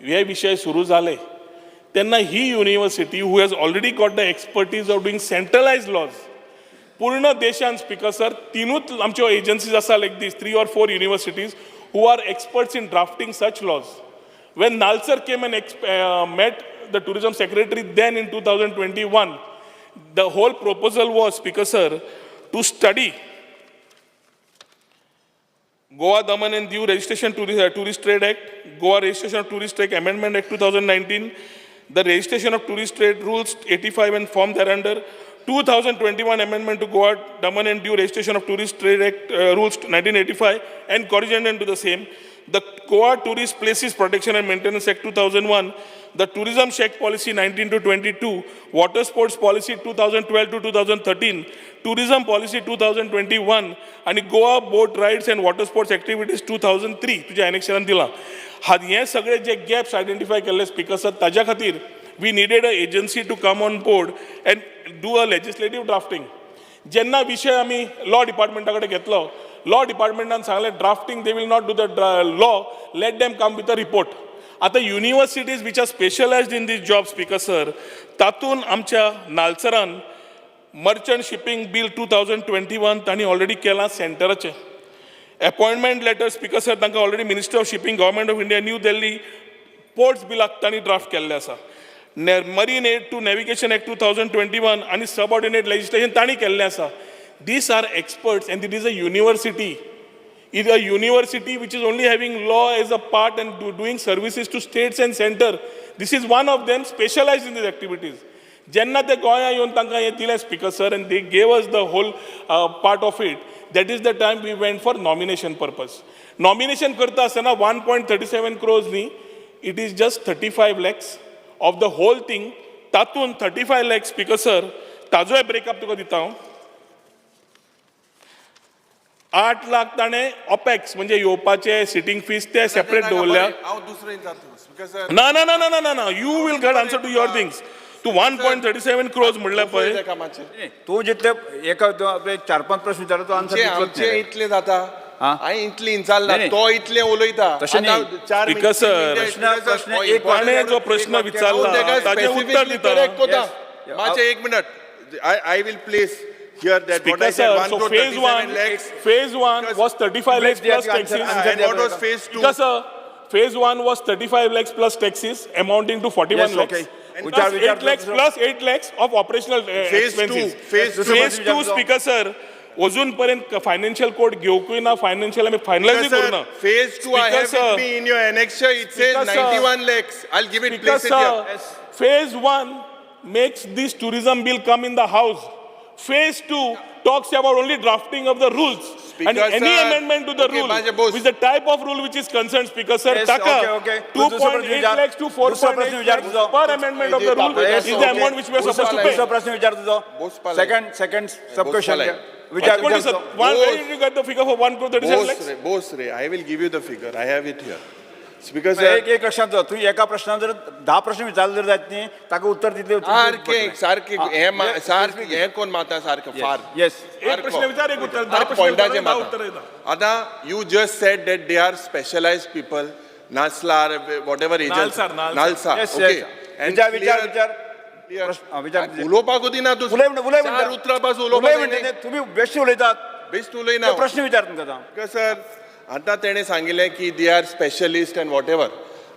हे विशय सुरू जाले तेन्ना ही university, who has already got the expertise of doing centralised laws, पूर्ण देशान, स्पीकर सर, तिनूच आमच्यो एजन्सीज आसा, like this three or four universities who are experts in drafting such laws. When NALSAR came and met the tourism secretary then in 2021, the whole proposal was, Speaker sir, to study Goa Daman and Diu Registration Tourist Trade Act, Goa Registration of Tourist Trade Amendment Act 2019, the Registration of Tourist Trade Rules 85 and form thereunder, 2021 Amendment to Goa Daman and Diu Registration of Tourist Trade Act Rules 1985 and corrigendum to the same, the Goa Tourist Places Protection and Maintenance Act 2001, the Tourism Shack Policy 19 to 22, Water Sports Policy 2012 to 2013, Tourism Policy 2021 आणि Goa Boat Rides and Water Sports Activities 2003 तुझ्या एनेक्शरान दिलां. हा हे सगळे जे gaps identify केल्ले, speaker sir, ताज्या खातीर we needed a agency to come on board and do a legislative drafting. जेन्ना विशय आमी लॉ डिपार्टमेंटा कडेन घेतलो, लॉ डिपार्टमेंटान सांगलें, drafting they will not do the law, let them come with a report. आतां universities which are specialised in this job, Speaker sir, तातूंत आमच्या नालसरान Merchant Shipping Bill 2021 तांणी ऑलरेडी केलां सेंटराचें. अपॉयंटमेंट लेटर, स्पीकर सर, तांकां already Minister of Shipping, Government of India, New Delhi, Ports बिलाक तांणी draft केल्लें आसा. Marine Aid to Navigation Act 2021 आनी सबऑर्डिनेट लेजिस्लेशन तांणी केल्लें आसा. These are experts and it is a university, is a university which is only having law as a part and doing services to states and center. This is one of them specialized in these activities. जेन्ना ते गोंया येवन तांकां हें दिलें, Speaker sir, and they gave us the whole part of it, that is the time we went for nomination purpose. Nomination करता आसतना 1.37 crores न्ही, it is just 35 lakhs of the whole thing. तातूंत 35 lakhs, Speaker sir, ताजोय ब्रेकअप तुका दिता हांव. 8 लाख ताणें opex म्हणजे येवपाचे सिटींग फीस ते सेपरेट दवरल्या. हांव दुसरें जाता, स्पीकर सर. ना ना ना ना ना ना ना, you will get answer to your things. तूं 1.37 crores म्हणल्यार पळय कामाचें. तूं जितले एका तूं आपले चार पांच प्रश्न विचारता तो आन्सर आमचे आमचे इतले जाता. हा? हांवें इतले विचारला, नाही, तो इतले उलयता. तशें आतां नाही. चार Speaker मिनटां sir, प्रश्न एक ताणें जो प्रश्न विचारला ताजें उत्तर दिता. करता. Yes. मातशें एक minute. I will place here that what Speaker I sir, said, so phase 1.37 one, lakhs. Phase one was 35 lakhs plus taxes. Answer And what was phase two? Speaker sir, phase one was 35 lakhs plus taxes amounting to 41 Yes, lakhs. okay. Plus विचार- विचार 8 lakhs दुसरो. Plus 8 lakhs of operational Phase two, expenses. Phase two. Phase two, Speaker sir, अजून पर्यंत financial code घेवंकूय ना, financial आमी फायनलायजूय Sir, करूं ना. Phase two, I Speaker have sir. with me in your annexure, it says Speaker sir. 91 lakhs. I'll give it, Speaker place it here. sir, phase one makes this tourism bill come in the house. Phase 2 talks about only drafting of the rules. Speaker And any sir, amendment to the okay, rule, माझे Bose. which is the type of rule which is concerned, Speaker sir, Yes, taka, okay, okay. तू दुसरा प्रश्न 2.8 विचार. Lakhs to दुसरा प्रश्न 4.8 विचार lakhs तुझो. per amendment of the rule Yes, is the okay. amount which we are supposed to pay. दुसरा प्रश्न विचार तुझो. बोस पालय. सेकंड सब बोस क्वेश्चन पालय. विचार What is विचार the, तुझो. one, where did you get the figure for 1 crore 37 Bose lakhs? रे, बोस रे, I will give you the figure, I have it here. Speaker एक सर, एक लक्षात दवर, तूं एका प्रश्नान जर 10 प्रश्न विचारले जर जायत न्ही ताका उत्तर दितले. सारकें सारकें हें सारकें हें कोण माता सारकें फार. येस. एक प्रश्न विचार, एक उत्तर, 10 प्रश्न पॉयंटाचे विचार, 10 उत्तर माता. येता. आतां you just said that they are specialise people, NALSAR, whatever agency. NALSAR, NALSAR. NALSAR, yes okay. Yes. विचार विचार विचार. प्रश्न विचार. उलोवपाक दिना तूं. उलय म्हणटा, उलय म्हणटा. चार उतरां पासून उलय उलोवपाक म्हणटा न्ही, तुमी बेश्टे उलयतात. बेश्ट उलयना. ते प्रश्न विचार तुमकां आतां. स्पीकर सर, आतां तेणें सांगिल्लें की they are specialist and whatever.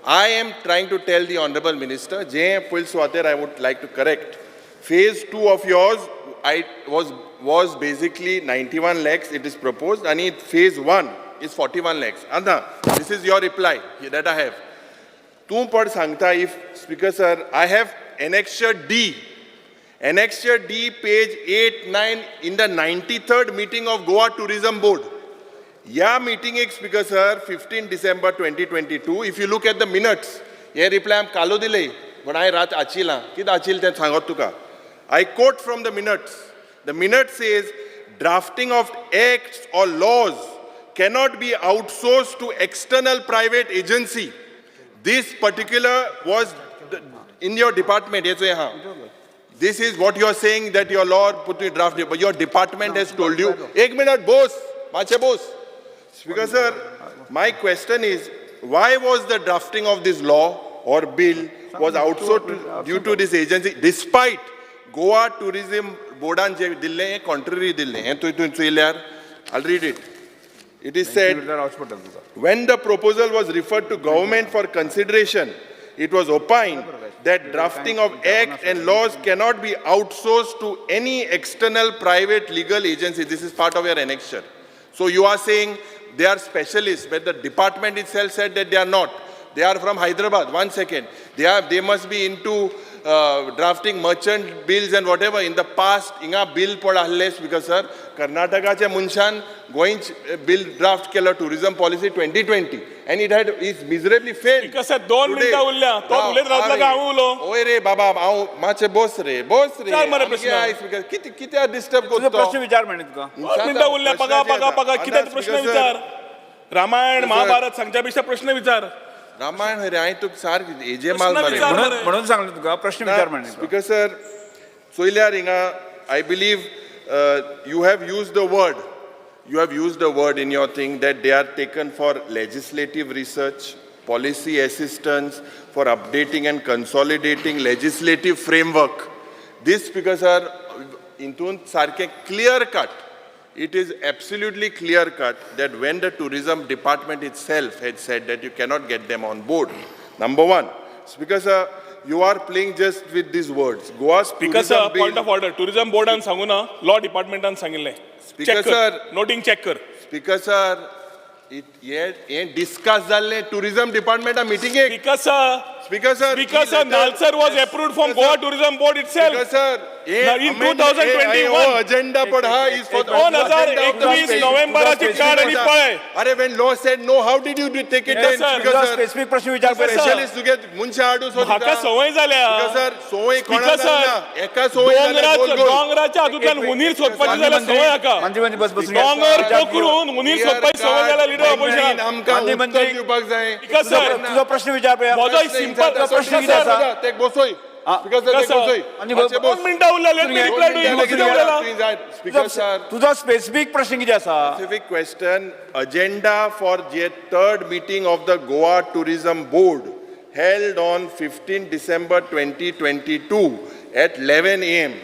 I am trying to tell the honourable minister, जें पयले सुवातेर I would like to correct, phase two of yours I was basically 91 lakhs it is propose, आनी phase one is 41 lakhs. आतां this is your reply that I have. तूं पण सांगता, if speaker sir, I have annexure D, annexure D page 8 9 in the 93rd meeting of Goa tourism board. ह्या मिटिंगेक speaker sir, 15 December 2022, if you look at the minutes, hey reply आम कालो दिले, पूण हांवें रात आचिलां, कितें आचिल तें सांगत तुका. I quote from the minutes. The minute says, drafting of acts or laws cannot be outsourced to external private agency. This particular was in your department, हें चोय हा. This is what you are saying that your law put in draft, but your department has told you. एक minute Bose, मातशें Bose. Speaker sir, my question is, why was the drafting of this law or bill was outsourced due to this agency, despite Goa Tourism Boardan जे दिल्लें हें contrary दिल्लें, हें तुवें चोयल्यार, I'll read it. It is said, when the proposal was referred to government for consideration, it was opined that drafting of act and laws cannot be outsourced to any external private legal agency. This is part of your annexure. So you are saying they are specialists, but the department itself said that they are not. They are from Hyderabad. One second. They must be into drafting merchant bills and whatever. In the past, inga bill पड आहले speaker sir, कर्नाटकाच्या मनशान गोंयच bill draft केलो, tourism policy 2020, and it had is miserably failed. Speaker sir, 2 मिनटां उरल्या. तो उलयत रावतलो काय हांव उलो? ओय रे बाबा, हांव मातशें बोस रे, बोस रे. विचार मरे प्रश्न. कित्याक डिस्टर्ब तुजो करता? प्रश्न विचार म्हणें तुका. 2 मिनटां उरल्या, पगा पगा पगा, कितें प्रश्न विचार. रामायण महाभारत सांगच्या पेक्षा प्रश्न विचार. रामायण रे, हांवें तुका सारकें हेजे माल प्रश्न मरे. विचार. म्हणून म्हणून सांगलें तुका प्रश्न विचार म्हणें तुका. स्पीकर सर, चोयल्यार हिंगा I believe you have use the word, you have use the word in your thing that they are taken for legislative research, policy assistance, for updating and consolidating legislative framework. This, speaker sir, हितून सारकें clear cut, it is absolutely clear cut that when the tourism department itself had said that you cannot get them on board. Number one, speaker sir, you are playing just with these words. Goa Speaker sir, point of order. Tourism बोर्डान सांगू ना, law डिपार्टमेंटान सांगिल्लें. Speaker Check कर. sir. Noting check कर. Speaker sir, it हें discuss जाल्लें tourism डिपार्टमेंटा मिटिंगेक. Speaker sir, speaker sir, Speaker sir, NALSAR was approved from Goa Tourism Board itself. Speaker sir, Now, in 2021, agenda पड हा is for 2021 नोव्हेंबराची काढ आणि पळय. अरे when law said no, how did you take it? Yes, sir. Speaker तुजो sir, specific प्रश्न विचार पळय. स्पेशलिस्ट तुगे मनशां हाडू सोदता. म्हाका संवय जाल्या. स्पीकर सर, संवय स्पीकर कोणाक सर, जायना. एका संवय जाल्या, गोल गोल. दोंगराच्या हातूंतल्यान हुनीर सोदपाची जाल्यार संवय हाका. मंत्री मंत्री बस बसून घे. दोंगर पोखरून हुनीर सोदपाची संवय जाल्या लिडर ऑपोजिशनाक. आमकां माननीय उत्तर मंत्री. दिवपाक जाय. स्पीकर सर, तुजो प्रश्न विचार पळय. म्हजो एक सिंपल प्रश्न कितें आसा? ते बसोय. स्पीकर सर, ते स्पीकर बसोय. आनी मातशें बस. 2 मिनटां उरल्या, let me reply to you. कितें उरलें? स्पीकर सर, तुजो स्पेसिफीक प्रश्न कितें आसा? Specific question, agenda for the third meeting of the Goa Tourism Board held on 15 December 2022 at 11 a.m.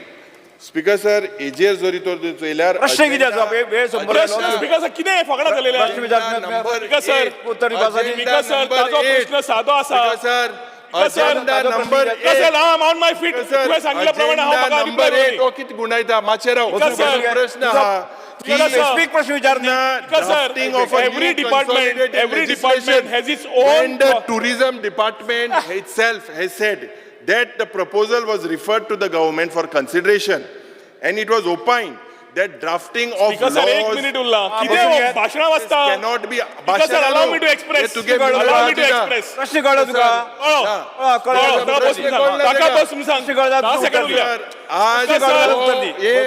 Speaker sir, हेजेर जरी तर तूं चोयल्यार प्रश्न कितें आसा? वेळ संपलो. प्रश्न स्पीकर सर, कितें फकणां चलयल्या? प्रश्न विचार नंबर स्पीकर सर, उत्तर दिवपाक जाय. स्पीकर सर, ताजो प्रश्न सादो आसा. Speaker sir, sir, agenda number speaker sir, I am on my feet. तुवें सांगिल्ल्या प्रमाणे हांव म्हाका नंबर रिप्लाय 8 हो कितें गुंडायता मातशें राव. स्पीकर सर, प्रश्न आहा की स्पीकर सर, स्पेसिफीक प्रश्न विचार न्ही. Speaker sir, drafting of a every new department, consolidated every legislation. department has its own When the tourism department itself has said that the proposal was referred to the government for consideration, And it was opined that drafting of Speaker sir, एक laws minute उरला. कितें भाशणां वाचता? cannot be. Speaker sir, allow me to express. Allow me to express. प्रश्न कळ्ळो तुका? कळ्ळो. कळ्ळो. ताका बसून सांग. ताका बसून सांग. 10 सेकंड उरल्या. आज Speaker sir,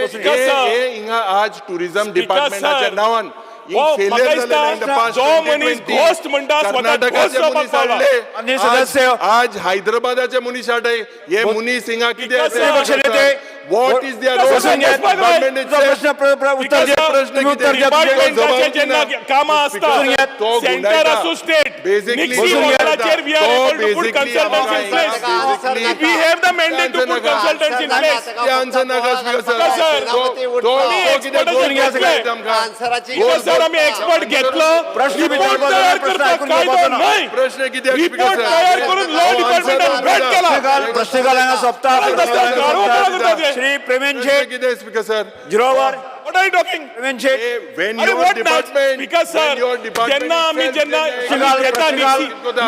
Speaker sir. हे हिंगा आज टुरिझम Speaker डिपार्टमेंटाच्या sir. नावान हो, म्हाका दिसता जो मनीस घोस्ट म्हणटा स्वता घोस्ट जावपाक पावला. माननीय सदस्य. आज हैदराबादाचे मनीस हाडले हे मनीस हिंगा कितें Speaker sir. पक्ष नेते. What is there Speaker sir, बसपाक जाय. तुजो प्रश्न उत्तर द्या. प्रश्न तुम्ही उत्तर द्या. डिपार्टमेंटाचे जेन्ना कामां आसता तो सेंटर आसूं state Basically, निक्सी वॉटराचेर we are able to put consultants in place. We have the mandate to put consultants in place. Answer नाका स्पीकर Speaker sir, तो आमी कितें expert गोल घेतले. आन्सराची सर आमी एक्सपर्ट घेतलो, प्रश्न रिपोर्ट विचारपाचो ना, तयार प्रश्न करपाक आयकून कायदो घेवपाचो ना. न्हय. प्रश्न कितें रिपोर्ट तयार करून लॉ डिपार्टमेंटान भेट केला. प्रश्नकाल हांगा सोंपता. गारवो करता ते. श्री प्रेमेन शेट कितें speaker sir? Zero hour. What are you talking? Premen Shet. When अरे your what now? department, Because sir, when your department जेन्ना आमी itself जेन्ना जेन्ना आमी घेता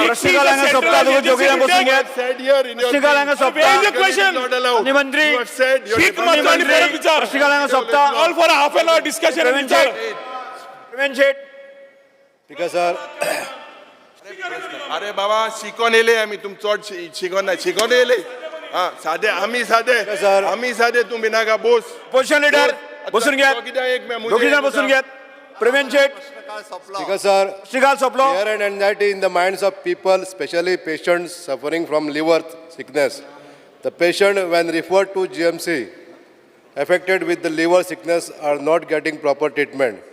प्रश्नकाल हांगा सोंपता. दोघी जाण बसून घेत. said here in your प्रश्नकाल हांगा सोंपता. Where is the question? Not allowed. माननीय मंत्री. You have said your शीक मारचो आनी परत विचार. प्रश्नकाल हांगा सोंपता. All for half an hour discussion Premen विचार. शेट. प्रेमेन शेट. स्पीकर सर, अरे बाबा शिकोन येयले आमी, तुम चड शिकोन ना, शिकोन येयले. हा सादे आमी, सादे सर. आमी सादे, तूं भिनाका बोस. अपोजिशन लिडर बसून घेत. कित्याक एक दोघी जाण बसून घेत. प्रेमेन शेट. स्पीकर सर, प्रश्नकाल सोंपलो. Fear and anxiety in the minds of people, especially patients suffering from liver sickness. The patient, when referred to GMC, affected with the liver sickness are not getting proper treatment.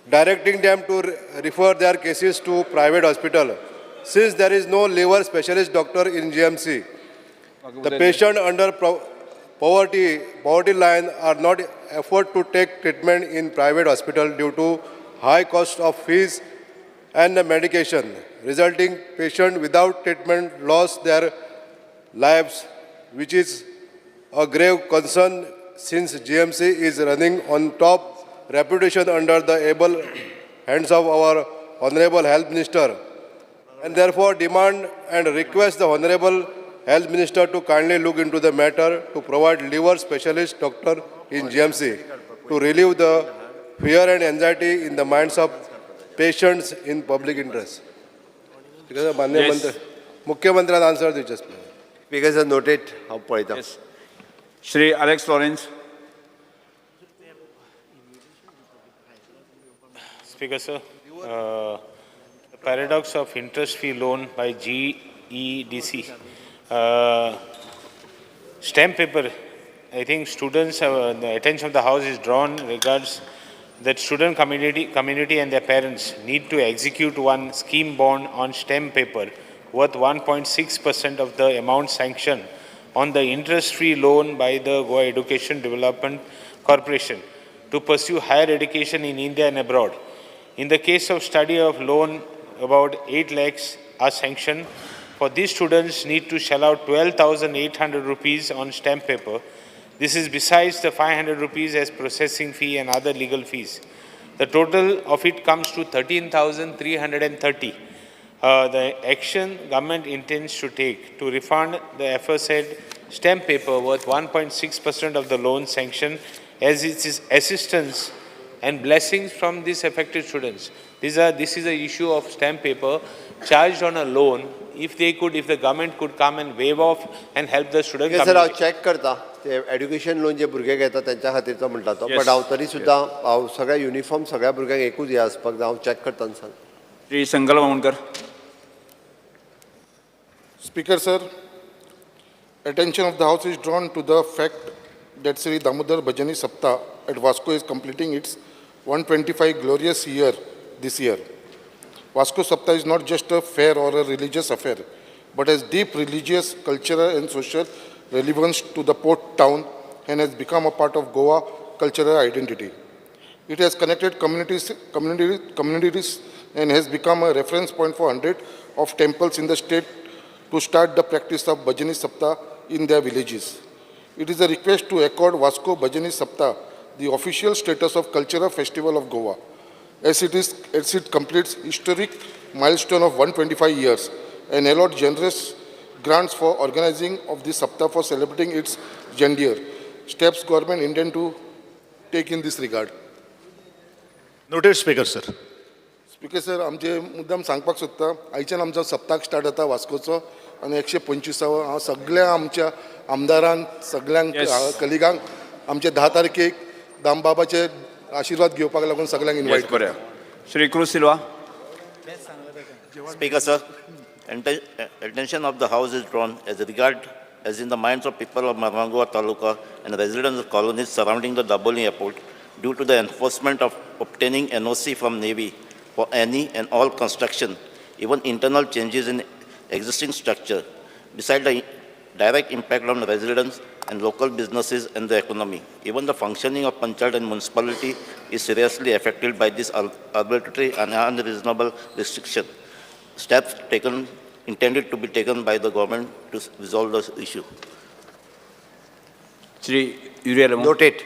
Directing them to refer their cases to private hospital. Since there is no liver specialist doctor in GMC, the patient under poverty line are not afford to take treatment in private hospital due to high cost of fees and the medication, resulting patient without treatment lost their lives, which is a grave concern since GMC is running on top reputation under the able hands of our Honorable Health Minister, and therefore demand and request the Honorable Health Minister to kindly look into the matter to provide liver specialist doctor in GMC to relieve the fear and anxiety in the minds of patients in public interest. Because माननीय मंत्री मुख्यमंत्र्यान answer दिवचे. Speaker sir, noted, हांव पळयता. Shri Alex Lawrence. Speaker sir, the paradox of interest-free loan by GEDC. Stamp paper, I think students, the attention of the House is drawn regards that student community and their parents need to execute one scheme bond on stamp paper worth 1.6% of the amount sanctioned on the interest-free loan by the Goa Education Development Corporation to pursue higher education in India and abroad. In the case of study of loan, about 8 lakhs are sanctioned. For these students need to shell out 12,800 rupees on stamp paper. This is besides the 500 rupees as processing fee and other legal fees. The total of it comes to 13,330. The action government intends to take to refund the aforesaid stamp paper worth 1.6% of the loan sanction as it is assistance and blessings from these affected students. This is an issue of stamp paper charged on a loan. If they could, if the government could come and waive off and help the student sir, हांव community. Check करता ते education loan जे भुरगे घेता त्यांच्या खातीरचो म्हणटा तो, but हांव तरी सुद्दां हांव सगळ्या युनिफॉर्म सगळ्या भुरग्यांक एकूच हें आसपाक जाय. हांव चॅक करता आनी सांग. श्री संकल्प Amonkar. Speaker, sir, attention of the House is drawn to the fact that Sri Damodar Bhajani Saptah at Vasco is completing its 125 glorious year this year. Vasco Saptah is not just a fair or a religious affair, but has deep religious, cultural and social relevance to the port town and has become a part of Goa cultural identity. It has connected communities and has become a reference point for hundreds of temples in the state to start the practice of Bhajani Saptah in their villages. It is a request to accord Vasco Bhajani Saptah the official status of cultural festival of Goa, as it completes historic milestone of 125 years and allot generous grants for organizing of the Saptah for celebrating its gender. Steps government intend to take in this regard. Noted, Speaker sir. Speaker sir, आमचे मुद्दाम सांगपाक सोदता, आयच्यान आमचो सप्ताक start जाता वास्कोचो आनी 125वो. हांव सगळ्या आमच्या आमदारांक, सगळ्यांक, कलिगांक आमचे 10 तारखेक दामबाबाचे आशिर्वाद घेवपाक लागून सगळ्यांक इनवायट. बरें, Shri Cruz Silva. Speaker sir, attention of the House is drawn as regard as in the minds of people of Mormugao Taluka and residents of colonies surrounding the Dabolim Airport due to the enforcement of obtaining NOC from Navy for any and all construction, even internal changes in existing structure, beside the direct impact on residents and local businesses and the economy. Even the functioning of panchayat and municipality is seriously affected by this arbitrary and unreasonable restriction. Steps taken intended to be taken by the government to resolve this issue. Shri Yuri Alemao. Noted.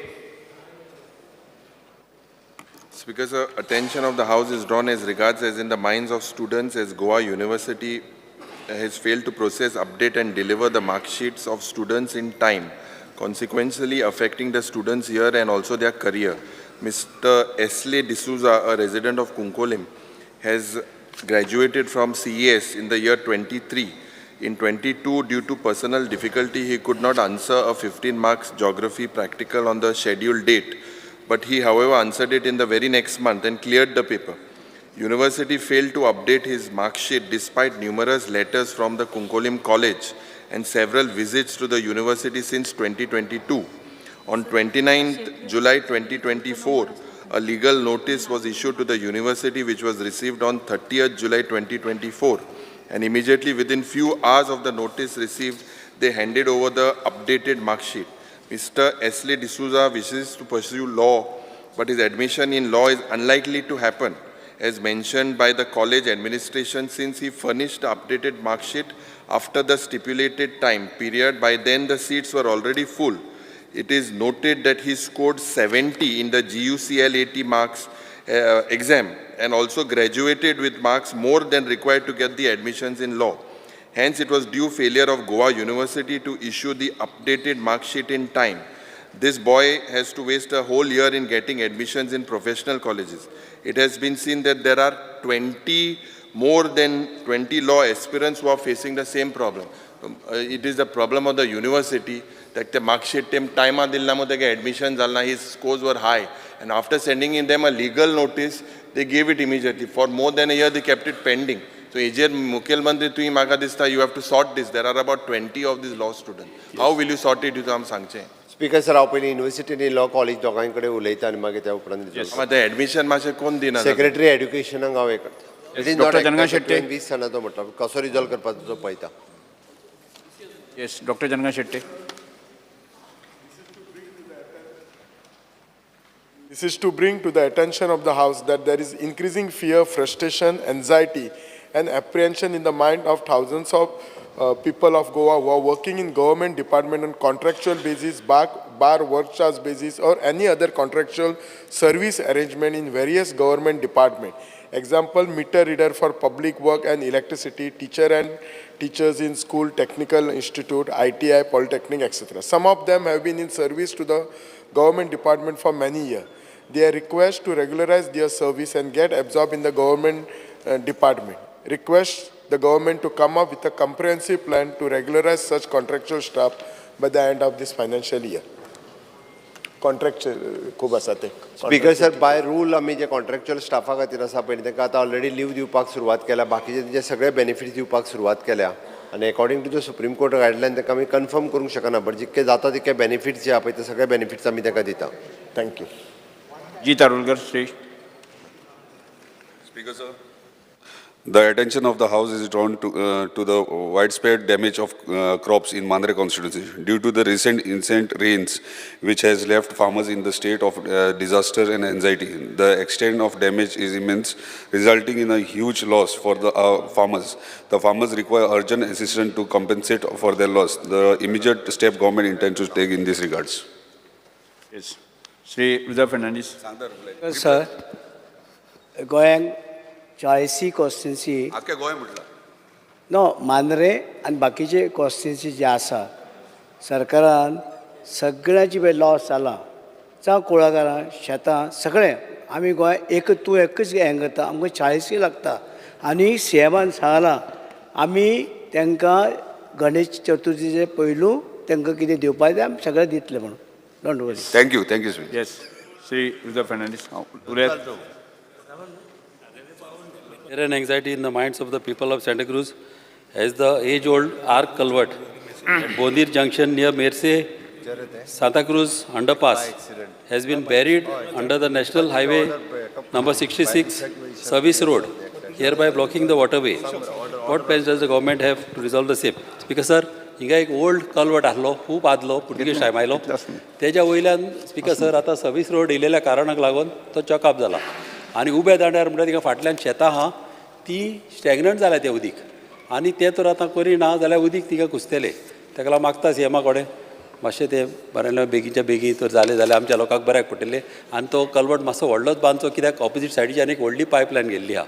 Speaker sir, attention of the House is drawn as regards as in the minds of students as Goa University has failed to process, update and deliver the mark sheets of students in time, consequently affecting the students here and also their career. Mr. Esley D'Souza, a resident of Cuncolim, has graduated from CES in the year 23. In 22, due to personal difficulty, he could not answer a 15 marks geography practical on the scheduled date, but he, however, answered it in the very next month and cleared the paper. University failed to update his mark sheet despite numerous letters from the Cuncolim College and several visits to the university since 2022. On 29th July 2024, a legal notice was issued to the university, which was received on 30th July 2024. And immediately within few hours of the notice received, they handed over the updated mark sheet. Mr. Esley D'Souza wishes to pursue law, but his admission in law is unlikely to happen, as mentioned by the college administration, since he furnished the updated mark sheet after the stipulated time period. By then, the seats were already full. It is noted that he scored 70 in the guclat marks exam and also graduated with marks more than required to get the admissions in law. Hence, it was due failure of Goa University to issue the updated mark sheet in time. This boy has to waste a whole year in getting admissions in professional colleges. It has been seen that there are 20 more than 20 law aspirants who are facing the same problem. It is the problem of the university that the mark sheet tem time दिल ना तेका admission Jalna. His scores were high, and after sending in them a legal notice, they gave it immediately. For more than a year, they kept it pending. So हेजेर मुखेलमंत्री तुवें म्हाका दिसता you have to sort this. There are about 20 of these law students. How will you sort it? तुवें आम सांगचें. Speaker sir, हांव पयलीं युनिवर्सिटी आनी लॉ कॉलेज दोगांय कडेन उलयता आनी मागीर त्या उपरांत आतां एडमिशन मातशें कोण दिना. सेक्रेटरी एड्युकेशनाक हांव हें करता. It is not Dr. Jangan Shetty. 20 जाणां तो म्हटला कसो रिजॉल्व करपाचो तो पळयता. Yes, doctor Jangan Shetty. This is to bring to the attention of the House that there is increasing fear, frustration, anxiety, and apprehension in the mind of thousands of people of Goa who are working in government department on contractual basis, bar work charge basis, or any other contractual service arrangement in various government department. Example, meter reader for public work and electricity, teacher and teachers in school, technical institute, ITI, polytechnic, etc. Some of them have been in service to the government department for many years. They are requested to regularize their service and get absorbed in the government department. Request the government to come up with a comprehensive plan to regularize such contractual staff by the end of this financial year. Contractual खूब आसा ते. Speaker sir, by rule आमी जे contractual स्टाफा खातीर आसा पळय, तांकां आतां already leave दिवपाक सुरवात केल्या, बाकीचे तेंचे सगळे बेनिफिट्स दिवपाक सुरवात केल्या आनी according to the Supreme Court guideline तांकां आमी कन्फर्म करूंक शकना, बट जितके जाता तितके बेनिफिट्स जे आहा पळय ते सगळे बेनिफिट्स आमी तांकां दिता. Thank you. Ji Tarulkar Shri. Speaker sir, the attention of the House is drawn to the widespread damage of crops in Mandre constituency due to the recent incessant rains, which has left farmers in the state of disaster and anxiety. The extent of damage is immense, resulting in a huge loss for the farmers. The farmers require urgent assistance to compensate for their loss. The immediate step government intends to take in this regards. Yes, Shri Rudra Fernandes. Sir, गोंयांत 40 constituency. आख्या गोंय म्हटलं. No, Mandrem आनी बाकीचे constituency जे आसा, सरकारान सगळ्यांची पळय loss जाला, जावं कुळागरां, शेतां, सगळें. आमी गोंय एक तूं एकच हें करता, आमकां चाळीसूय लागता. आनी सी एमान सांगलां आमी तांकां गणेश चतुर्थीचे पयलू तांकां कितें दिवपाक जाय आमी सगळें दितले म्हणून. Don't worry. Thank you, thank you. Yes, Shri Rudra Fernandes उलयात. Fear and anxiety in the minds of the people of Santa Cruz as the age-old arc culvert at Bondir Junction near Merce, Santa Cruz underpass has been buried under the National Highway number 66 service road, hereby blocking the waterway. What plans does the government have to resolve the same? Speaker sir, हिंगा एक old culvert आसलो, खूब आदलो, पुर्तुगेज time आयलो. तेज्या वयल्यान speaker sir आतां service road येयलेल्या कारणाक लागून तो चॉकअप जाला आनी उब्या दांड्यार म्हणल्यार थिंगा फाटल्यान शेतां आहा ती स्टॅग्नंट जाल्या तें उदीक आनी तें तर आतां करिना जाल्यार उदीक थिंगा घुसतलें. ताका लागून मागता सी एमा कडेन मातशें तें बरें बेगीनच्या बेगीन तर जालें जाल्यार आमच्या लोकांक बऱ्याक पडटलें. आनी तो कल्वर्ट मातसो व्हडलोच बांदचो, कित्याक ऑपोजीट सायडीच्यान एक व्हडली पायपलायन गेल्ली आहा,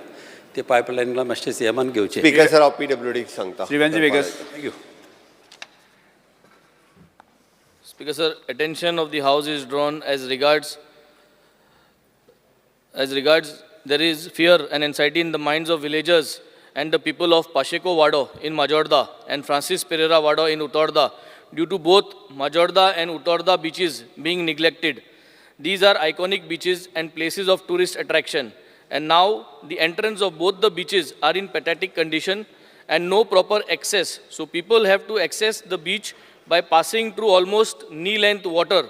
ते पायपलायनीक मातशें सी एमान घेवचें. स्पीकर सर, हांव पीडब्ल्यूडीक सांगता. Shri Venzy Viegas. Thank you. Speaker sir, attention of the House is drawn as regards there is fear and anxiety in the minds of villagers and the people of Pacheco Wado in Majorda and Francis Pereira Wado in Utorda due to both Majorda and Utorda beaches being neglected. These are iconic beaches and places of tourist attraction, and now the entrance of both the beaches are in pathetic condition and no proper access. So people have to access the beach by passing through almost knee-length water,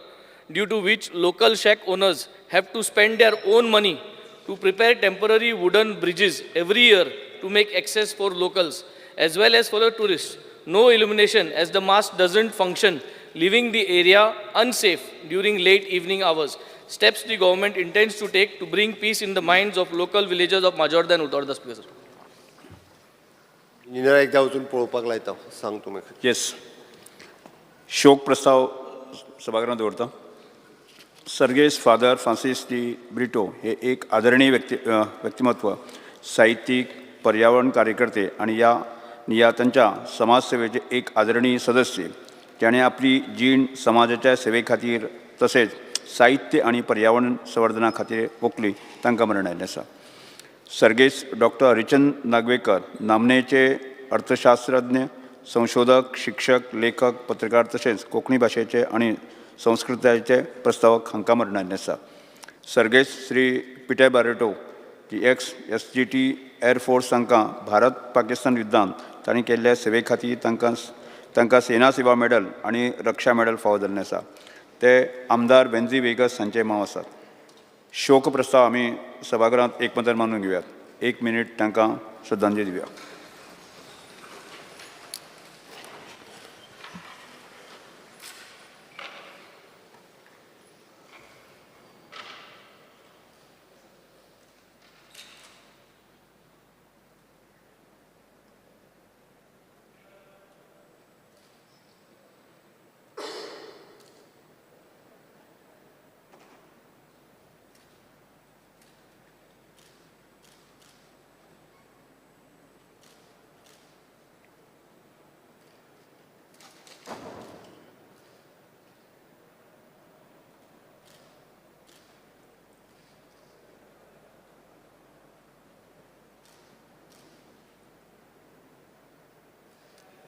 due to which local shack owners have to spend their own money to prepare temporary wooden bridges every year to make access for locals as well as for the tourists. No illumination as the mast doesn't function, leaving the area unsafe during late evening hours. Steps the government intends to take to bring peace in the minds of local villagers of Majorda and Utorda. Speaker sir. Engineer एकदा वचून पळोवपाक लायता, सांग तुमी. येस, शोक प्रस्ताव सभागृहात दवरता. सर्गेस्त फादर फ्रांसीस डी ब्रिटो हे एक आदरणीय व्यक्तिमत्व, साहित्यीक, पर्यावरण कार्यकर्ते आनी ह्या तांच्या समाजसेवेचे एक आदरणीय सदस्य. ताणें आपली जीण समाजाच्या सेवे खातीर तशेंच साहित्य आनी पर्यावरण संवर्धना खातीर ओंपली. तांकां मरण आयिल्लें आसा. सर्गेस्त डॉक्टर हरिचंद नागवेकर नामनेचे अर्थशास्त्रज्ञ, संशोधक, शिक्षक, लेखक, पत्रकार तशेंच कोंकणी भाशेचे आनी संस्कृतायेचे प्रस्तावक हांकां मरण आयिल्लें आसा. सर्गेस्त Shri Peter Barreto, the ex SGT air force हांकां भारत पाकिस्तान युद्धांत तांणी केल्ल्या सेवे खातीर तांकां सेना सेवा मेडल आनी रक्षा मेडल फावो जाल्लें आसा. ते आमदार वेन्झी वेगस हांचे माव आसात. शोक प्रस्ताव आमी सभागृहांत एकमतान मानून घेवयात. एक मिनीट तांकां श्रद्धांजली दिवया.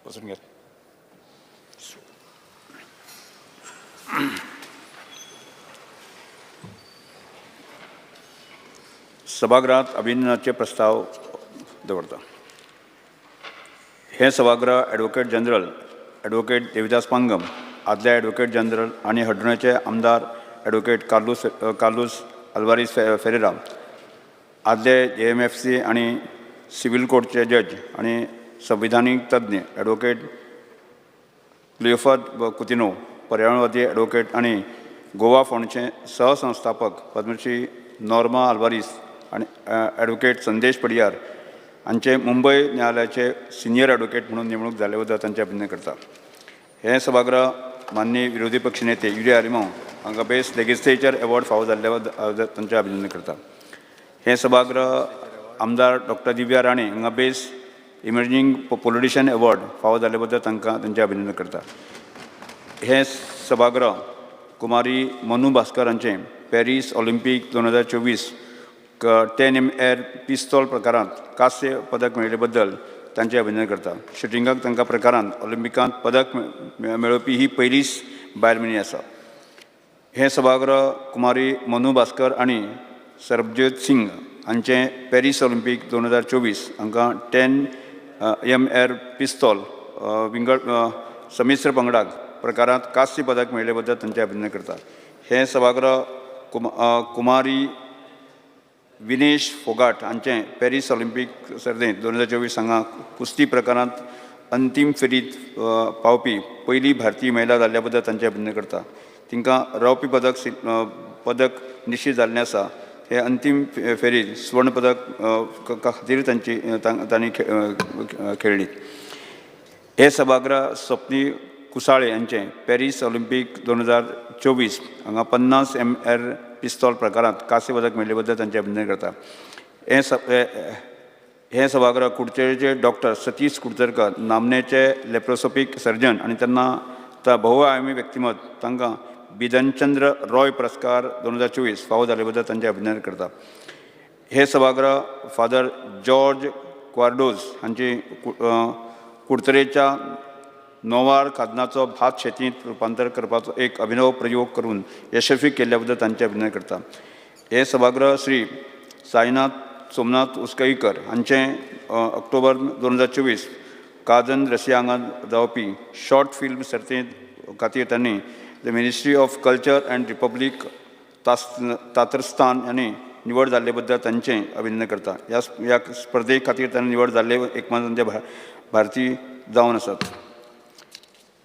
बसून घेत. सभागृहात अभिनंदनाचे प्रस्ताव दवरता. हें सभागृह advocate general advocate Devidas Pangam, आदले एडवोकेट जनरल आनी हळदोण्याचे आमदार एडवोकेट कार्लूस अल्वारीस फेरेरा, आदले JMFC आनी सिव्हील कोर्टचे जज आनी संविधानीक तज्ञ एडवोकेट क्लियोफाद कुतिनो, पर्यावरणवादी एडवोकेट आनी गोवा फोंडचे सहसंस्थापक पद्मश्री नॉर्मा आल्वारीस आनी एडवोकेट संदेश पडियार हांचे मुंबय न्यायालयाचे सिनियर एडवोकेट म्हणून नेमणूक जाल्ले बद्दल तांचें अभिनंदन करता. हें सभागृह माननीय विरोधी पक्ष नेते युरी आरिमाव हांकां बेस्ट लेजिस्लेचर एवॉर्ड फावो जाल्ले बद्दल तांचें अभिनंदन करता. हें सभागृह आमदार डॉक्टर दिव्या राणे हांकां बेस्ट इमर्जींग पॉलिटिशियन एवॉर्ड फावो जाल्ले बद्दल तांकां तांचें अभिनंदन करता. हें सभागृह कुमारी मनु भास्कर हांचें पॅरीस ऑलिम्पीक 2024 10 एम एर पिस्तोल प्रकारांत कांस्य पदक मेळिल्ले बद्दल तांचें अभिनंदन करता. शुटिंगाक तांकां प्रकारांत ऑलिम्पिकांत पदक मेळोवपी ही पयलीच बायल मनीस आसा. हें सभागृह कुमारी मनु भास्कर आनी सरबज्योत सिंग हांचें पॅरीस ऑलिम्पीक 2024 हांकां 10 एम एर पिस्तोल विंगड संमिश्र पंगडाक प्रकारांत कांस्य पदक मेळिल्ले बद्दल तांचें अभिनंदन करता. हें सभागृह कुमारी विनेश फोगाट हांचें पॅरीस ऑलिम्पीक सर्तींत 2024 हांगा कुस्ती प्रकारांत अंतीम फेरीत पावपी पयली भारतीय महिला जाल्ल्या बद्दल तांचें अभिनंदन करता. तांकां रौप्य पदक निश्चित जाल्लें आसा. हे अंतीम फेरीत सुवर्ण पदक खातीर तांची तांणी खेळ्ळी. हे सभागृह स्वप्नी कुसाळे हांचें पॅरीस ऑलिम्पीक 2024 हांगा 50 एम एर पिस्तोल प्रकारांत कांस्य पदक मेळिल्ले बद्दल तांचें अभिनंदन करता. हें सभागृह कुडचडेचे डॉक्टर सतीश कुडचडकर नामनेचे लेप्रोस्कोपीक सर्जन आनी तेन्ना बहुआयामी व्यक्तिमत्व तांकां बिदनचंद्र रॉय पुरस्कार 2024 फावो जाल्ले बद्दल तांचें अभिनंदन करता. हें सभागृह फादर जॉर्ज क्वार्डोज हांची कुडतरेच्या नोवार खाजनाचो भात शेतींत रुपांतर करपाचो एक अभिनव प्रयोग करून यशस्वी केल्ल्या बद्दल तांचें अभिनंदन करता. हें सभागृह श्री साईनाथ सोमनाथ उसकईकर हांचें ऑक्टोबर 2024 काजन रशिया हांगा जावपी शॉर्ट फिल्म सर्तींत खातीर तांणी the ministry of culture and republic Tatarstan हांणी निवड जाल्ले बद्दल तांचें अभिनंदन करता. ह्या स्पर्धे खातीर तांणी निवड जाल्ले एकमात्र तांचे भारतीय जावन आसात.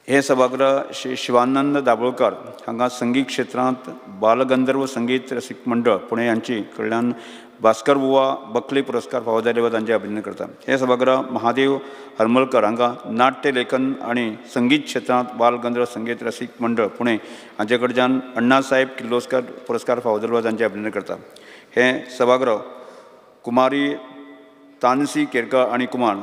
हें सभागृह श्री शिवानंद दाभोळकर हांगा संगीत क्षेत्रांत बालगंधर्व संगीत रसीक मंडळ पुणे हांची कडल्यान भास्कर बुवा बखले पुरस्कार फावो जाल्ले बद्दल तांचें अभिनंदन करता. हें सभागृह महादेव हरमलकर हांगा नाट्य लेखन आनी संगीत क्षेत्रांत बालगंधर्व संगीत रसीक मंडळ पुणे हांचे कडच्यान अण्णा साहेब किर्लोस्कर पुरस्कार फावो जाल्ले बद्दल तांचें अभिनंदन करता. हें सभागृह कुमारी तानसी केरकर आनी कुमार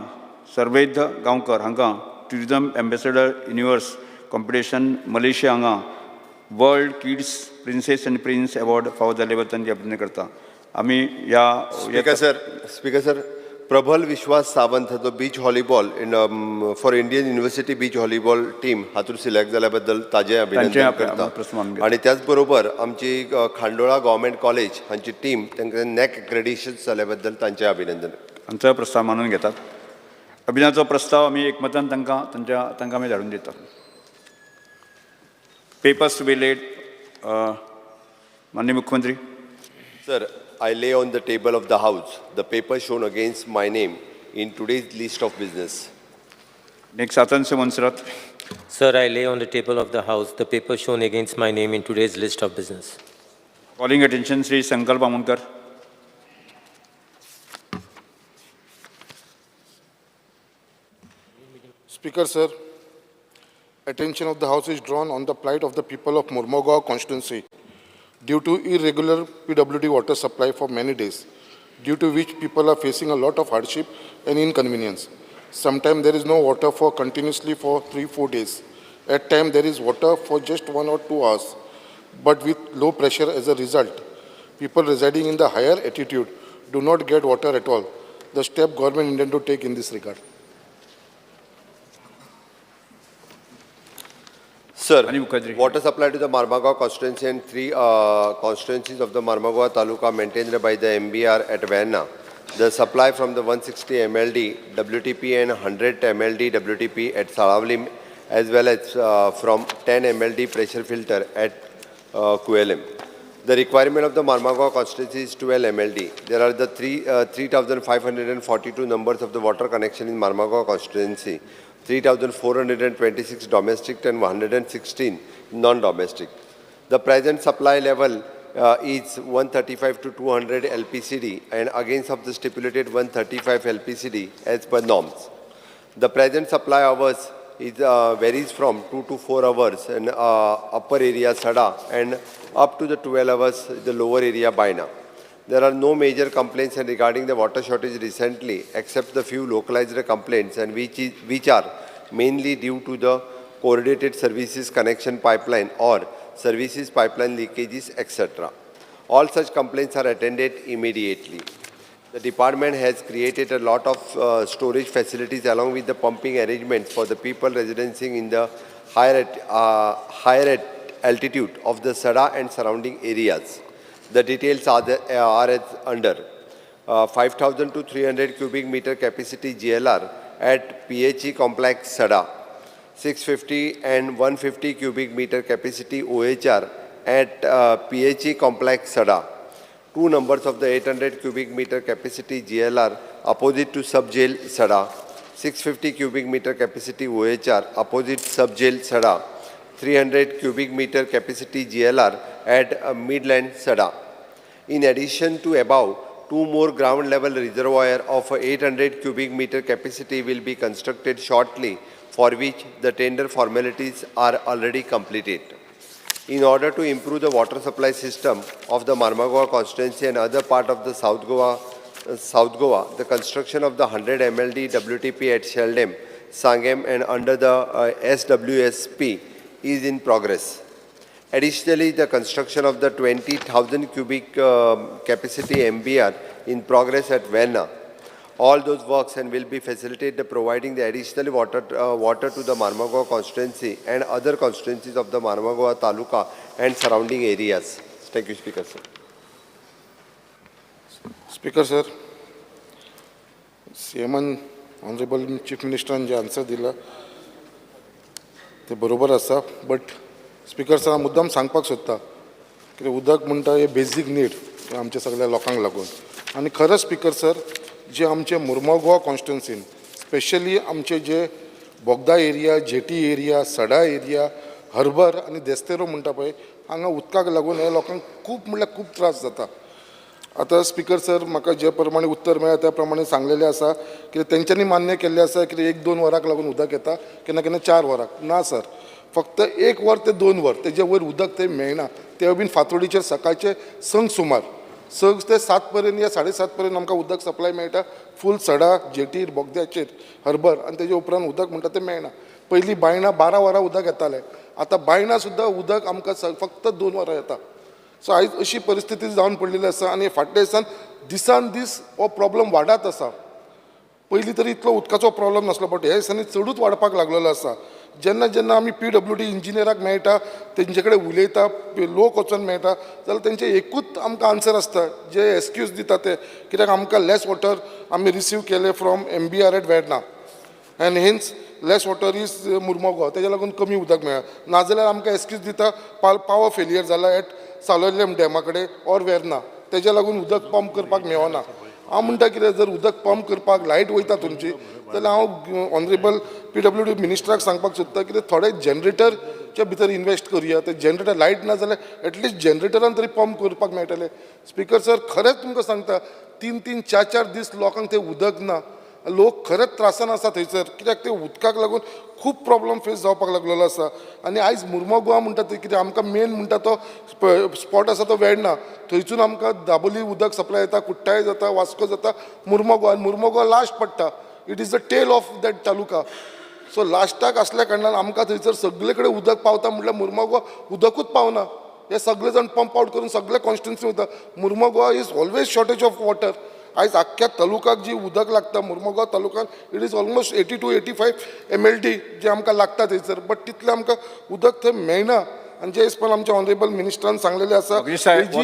सर्वेद गांवकर हांकां tourism ambassador universe competition Malaysia हांगा world kids princess and prince award फावो जाल्ले बद्दल तांचें अभिनंदन करता. आमी ह्या स्पीकर सर, प्रबल विश्वास सावंत हाचो beach volleyball in for Indian university beach volleyball team हातूंत सिलेक्ट जाल्या बद्दल ताजें अभिनंदन करता. आनी त्याच बरोबर आमची खांडोळा गव्हर्मेंट कॉलेज हांची टीम तांकां नॅक एक्रेडिशन जाल्या बद्दल तांचें अभिनंदन. आमचो प्रस्ताव मानून घेतात. अभिनयाचो प्रस्ताव आमी एकमतान तांकां आमी धाडून दितात. पेपर्स टू बी लेट माननीय मुख्यमंत्री. Sir, I lay on the table of the House the paper shown against my name in today's list of business. Next, Atanasio Monserrate. Sir, I lay on the table of the House the paper shown against my name in today's list of business. Calling attention Shri Sankalp Amonkar. Speaker, sir, attention of the House is drawn on the plight of the people of Mormugao constituency due to irregular PWD water supply for many days, due to which people are facing a lot of hardship and inconvenience. Sometimes there is no water for continuously for 3-4 days. At times there is water for just 1 or 2 hours, but with low pressure as a result. People residing in the higher altitude do not get water at all. The step government intend to take in this regard. Sir, water supply to the Marmagao constituency and 3 constituencies of the Marmagao Taluka maintained by the MBR at Verna. The supply from the 160 MLD WTP and 100 MLD WTP at Salaulim, as well as from 10 MLD pressure filter at Cuelim. The requirement of the Marmagao constituency is 12 MLD. There are the 3,542 numbers of the water connection in Marmagao constituency, 3,426 domestic and 116 non-domestic. The present supply level is 135 to 200 LPCD and against of the stipulated 135 LPCD as per norms. The present supply hours is varies from 2 to 4 hours in upper area Sada and up to the 12 hours the lower area Baina. There are no major complaints and regarding the water shortage recently, except the few localized complaints and which are mainly due to the coordinated services connection pipeline or services pipeline leakages, etc. All such complaints are attended immediately. The department has created a lot of storage facilities along with the pumping arrangements for the people residencing in the higher altitude of the Sada and surrounding areas. The details are as under. 5,000 to 300 cubic meter capacity GLR at PHE complex Sada, 650 and 150 cubic meter capacity OHR at PHE complex Sada, 2 numbers of the 800 cubic meter capacity GLR opposite to sub-jail Sada, 650 cubic meter capacity OHR opposite sub-jail Sada, 300 cubic meter capacity GLR at Midland Sada. In addition to above, 2 more ground level reservoir of 800 cubic meter capacity will be constructed shortly, for which the tender formalities are already completed. In order to improve the water supply system of the Marmagoa constituency and other part of the South Goa, the construction of the 100 MLD WTP at Sheldam, Sangem and under the SWSP is in progress. Additionally, the construction of the 20,000 cubic capacity MBR in progress at Verna. All those works and will be facilitated providing the additional water to the Marmagoa constituency and other constituencies of the Marmagoa Taluka and surrounding areas. Thank you, Speaker, sir. Speaker, sir, CM Honorable Chief Minister J answer दिला ते बरोबर आसा, but speaker sir मुद्दाम सांगपाक सोदता कित्याक उदक म्हणटा हे बेजीक नीड आमच्या सगळ्या लोकांक लागून. आनी खरें स्पीकर सर, जे आमचे मुर्मोगोवा कॉन्स्टिट्युन्सीन स्पेशली आमचे जे Bogda area, jetty area, Sada area, harbour आनी देस्तेरो म्हणटा पळय, हांगा उदकाक लागून हे लोकांक खूब म्हणल्यार खूब त्रास जाता. आतां स्पीकर सर, म्हाका जे प्रमाणे उत्तर मेळ्ळा त्या प्रमाणे सांगलेलें आसा की तेंच्यांनी मान्य केल्लें आसा की 1-2 वरांक लागून उदक येता, केन्ना केन्ना 4 वरांक. ना सर, फक्त 1 वर ते 2 वर तेजे वयर उदक ते मेळना. ते बीन फातोडीचेर सकाळचे 6 सुमार 6 ते 7 पर्यंत या 7:30 पर्यंत आमकां उदक सप्लाय मेळटा फूल सडा, जेटीर, बोगद्याचेर, हर्बर. आनी तेजे उपरांत उदक म्हणटा तें मेळना. पयलीं बायणां 12 वरां उदक येतालें, आतां बायणां सुद्दां उदक आमकां फक्त 2 वरां येता. सो आयज अशी परिस्थिती जावन पडलेली आसा आनी फाटल्या दिसान दिसान दीस हो प्रॉब्लम वाडत आसा. पयलीं तरी इतलो उदकाचो प्रॉब्लम नासलो, बट ह्या दिसांनी चडूच वाडपाक लागलेलो आसा. जेन्ना जेन्ना आमी PWD इंजिनियराक मेळटा, तेंचे कडेन उलयता, लोक वचोन मेळटा, जाल्यार तेंचे एकूच आमकां आन्सर आसता, जे एक्सक्यूज दिता ते कित्याक आमकां लेस वॉटर आमी रिसीव केले from MBR at Verna and hence less water is Mormugao, तेज्या लागून कमी उदक मेळ्ळा. नाजाल्यार आमकां एक्सक्यूज दिता पावर फेलियर जाला एट सालोलेम डॅमा कडेन ऑर वेर्ना, तेज्या लागून उदक पंप करपाक मेळना. हांव म्हणटा कितें, जर उदक पंप करपाक लायट वयता तुमची, जाल्यार हांव ऑनरेबल PWD मिनिस्टराक सांगपाक सोदता कितें थोडे जनरेटरच्या भितर इन्वेस्ट करुया. ते जनरेटर लायट ना जाल्यार एटलिस्ट जनरेटरान तरी पंप करपाक मेळटलें. स्पीकर सर, खरेंच तुमकां सांगता, 3-3, 4-4 दीस लोकांक ते उदक ना. लोक खरेंच त्रासान आसा थंयसर, कित्याक ते उदकाक लागून खूब प्रॉब्लम फेस जावपाक लागलेलो आसा. आनी आयज मुर्मोगोवा म्हणटा ते कितें आमकां मेन म्हणटा तो स्पॉट आसा तो वेर्णा, थंयसून आमकां दाबोली उदक सप्लाय येता, कुट्टाळे जाता, वास्को जाता, मुर्मोगोवा. आनी मुर्मोगोवा लास्ट पडटा, it is the tail of that taluka. So लास्टाक आसल्या कारणान आमकां थंयसर सगळे कडेन उदक पावता म्हटल्यार मुर्मोगोवा उदकूच पावना. हे सगळे जाण पंप आवट करून सगळे कॉन्स्टिट्युन्सी वता. Mormugao is always shortage of water. आयज आख्ख्या तालुकाक जी उदक लागता मुर्मोगांव तालुकान, it is almost 80 to 85 MLD जे आमकां लागता थंयसर, बट तितलें आमकां उदक थंय मेळना. आनी जे हिसपान आमच्या ऑनरेबल मिनिस्टरान सांगलेलें आसा,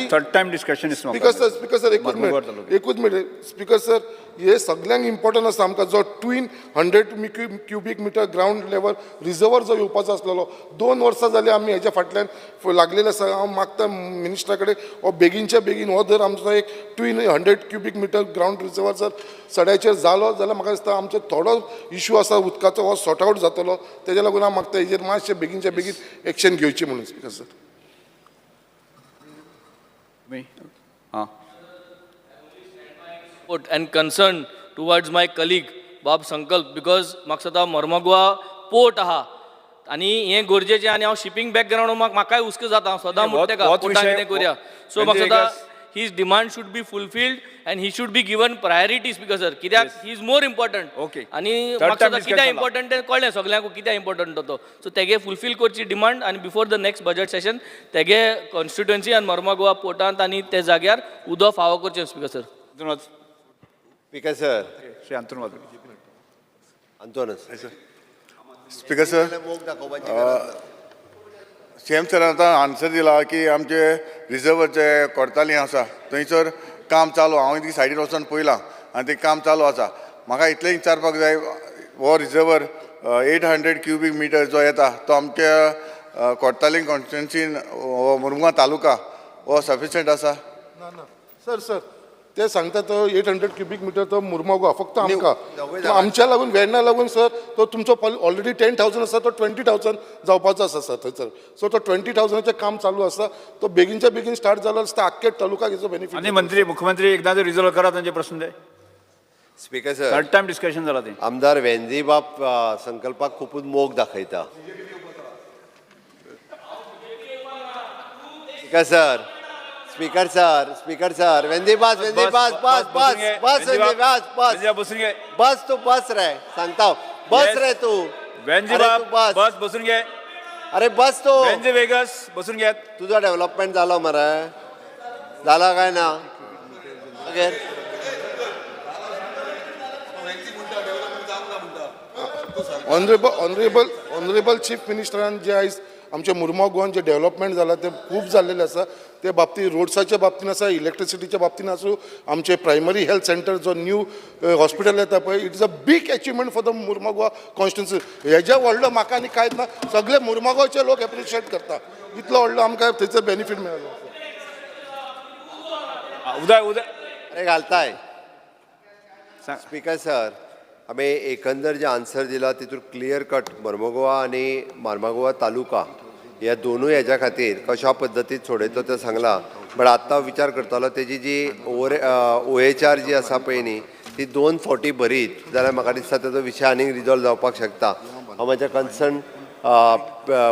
third time discussion. Speaker sir, speaker sir एकूच मिनट, एकूच मिनट. स्पीकर सर, हे सगळ्यांक इम्पॉर्टंट आसा. आमकां जो twin 100 cubic metre ground level reservoir जो येवपाचो आसलेलो, 2 वर्सां जालीं आमी हेज्या फाटल्यान लागलेले आसा. हांव मागता मिनिस्टरा कडेन हो बेगीनच्या बेगीन हो जर आमचो एक twin 100 cubic metre ground reservoir जर सड्याचेर जालो जाल्यार म्हाका दिसता आमचो थोडो इशू आसा उदकाचो हो सॉर्ट आवट जातलो. तेज्या लागून हांव मागता हेजेर मातशें बेगीनच्या बेगीन एक्शन घेवची म्हणून. Speaker sir, and concern towards my colleague Bob Sankalp, because म्हाका सदां मर्मगोवा पोर्ट आहा आनी हें गरजेचें, आनी हांव शिपींग बॅकग्रावंड म्हाकाय हुस्को जाता, हांव सदां म्हणटा तेका पोर्टान कितें करुया. सो म्हाका सदां His demand should be fulfilled and he should be given priority, Speaker sir, कित्याक he is more important. Okay. आनी Third म्हाका time सुद्दां discuss कित्याक जाला. इम्पॉर्टंट तें कळ्ळें सगल्यांकू कित्याक इम्पॉर्टंट तो. सो तेगे फुलफील करची डिमांड आनी before the next budget session तेगे कॉन्स्टिट्युएन्सी आनी मर्मागोवा पोर्टांत आनी ते जाग्यार उदक फावो करचें, speaker sir. Anton Vaz. Speaker sir. Shri Anton Vaz. Antonas. Speaker sir, मोग दाखोवपाची गरज ना. सीएम सरान आतां आन्सर दिला की आमचे रिजर्वर जे कोरताली आसा थंयसर काम चालू. हांवें ती सायडीन वचोन पळयलां आनी तें काम चालू आसा. म्हाका इतलें विचारपाक जाय, हो रिजर्वर 800 क्युबीक मिटर जो येता तो आमच्या कोरताली कॉन्स्टिट्युएन्सीन हो मुरमुगांव तालुका हो सफिशियंट आसा? ना ना सर, सर ते सांगता तो 800 क्युबीक मिटर तो मुरमागो फक्त आमकां दोगूय तो आमच्या लागून वेर्णा लागून सर तो तुमचो ऑलरेडी 10,000 आसा, तो 20,000 जावपाचो आसा सर थंयसर. सो तो 20,000चें काम चालू आसा, तो बेगीनच्या बेगीन स्टार्ट जालो आसता आख्खे तालुकाक हेचो बेनिफीट. आनी मंत्री, मुख्यमंत्री एकदां जर रिजॉल्व करा तांचे प्रश्न ते. Speaker sir, third time discussion जाला ते. आमदार वेंझीबाब संकल्पाक खुपूच मोग दाखयता. Speaker sir, speaker sir, speaker sir, Venzy बस, वेंझी बस, बस, बस, बस, वेंझी बस, बस. वेंझी बसून घे. बस तू, बस रे, सांगता बस. Yes. रे तू. वेंझी अरे बाब तू बस. बस, बसून घे. अरे बस तू. वेंझी वेगस, बसून घेत. तुझा डेव्हलपमेंट झालो मरे, झाला काय ना मागीर? ऑनरेबल चीफ मिनिस्टरान जे आयज आमच्या मुरमाव गोवान जे डेव्हलपमेंट जाला ते खूब जाल्लेलें आसा. ते बाबतींत रोड्साच्या बाबतीन आसा, इलेक्ट्रिसिटीच्या बाबतीन आसूं, आमचे प्रायमरी हेल्थ सेंटर जो न्यू हॉस्पिटल येता पळय, it is a big achievement for the Mormugao constituency. हेज्या व्हडलो म्हाका आनी कांयच ना. सगळे मुरमागांवचे लोक एप्रिशिएट करता, इतलो व्हडलो आमकां थंयसर बेनिफीट मेळ्ळो. उदय, उदय. अरे घालताय. स्पीकर सर, आमी एकंदर जे आन्सर दिला तितून क्लियर कट मर्मगोवा आनी मार्मागोवा तालुका ह्या दोनूय हेज्या खातीर कशा पद्दतीन सोडयतलो तें सांगलां. बट आतां विचार करतालो तेजी जी ओवर OHR जी आसा पळय न्ही, ती दोन फावटी भरीत जाल्यार म्हाका दिसता तेजो विशय आनीक रिजॉल्व जावपाक शकता. हांव म्हाज्या कन्सर्न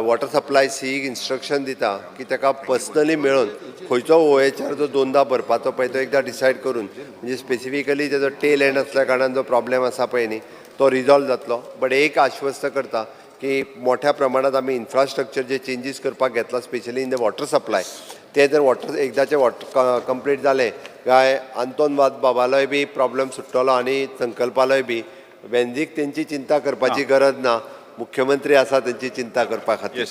वॉटर सप्लाय सीईक इन्स्ट्रक्शन दिता की ताका पर्सनली मेळून खंयचो OHR जो दोनदा भरपाचो पळय तो एकदां डिसायड करून, म्हणजे स्पेसिफिकली तेजो टेल एंड आसल्या कारणान जो प्रॉब्लेम आसा पळय न्ही तो रिजॉल्व जातलो. बट एक आश्वस्त करता की मोठ्या प्रमाणात आमी इन्फ्रास्ट्रक्चर जे चेंजीस करपाक घेतला, specially in the water supply, ते जर वॉटर एकदाचें वॉटर कंप्लीट जालें काय आंतोन वाज बाबालोय बी प्रॉब्लेम सुट्टलो आनी संकल्पालोय बी. वेंझीक तेंची चिंता करपाची गरज ना, मुख्यमंत्री आसा तेंची चिंता करपा खातीर.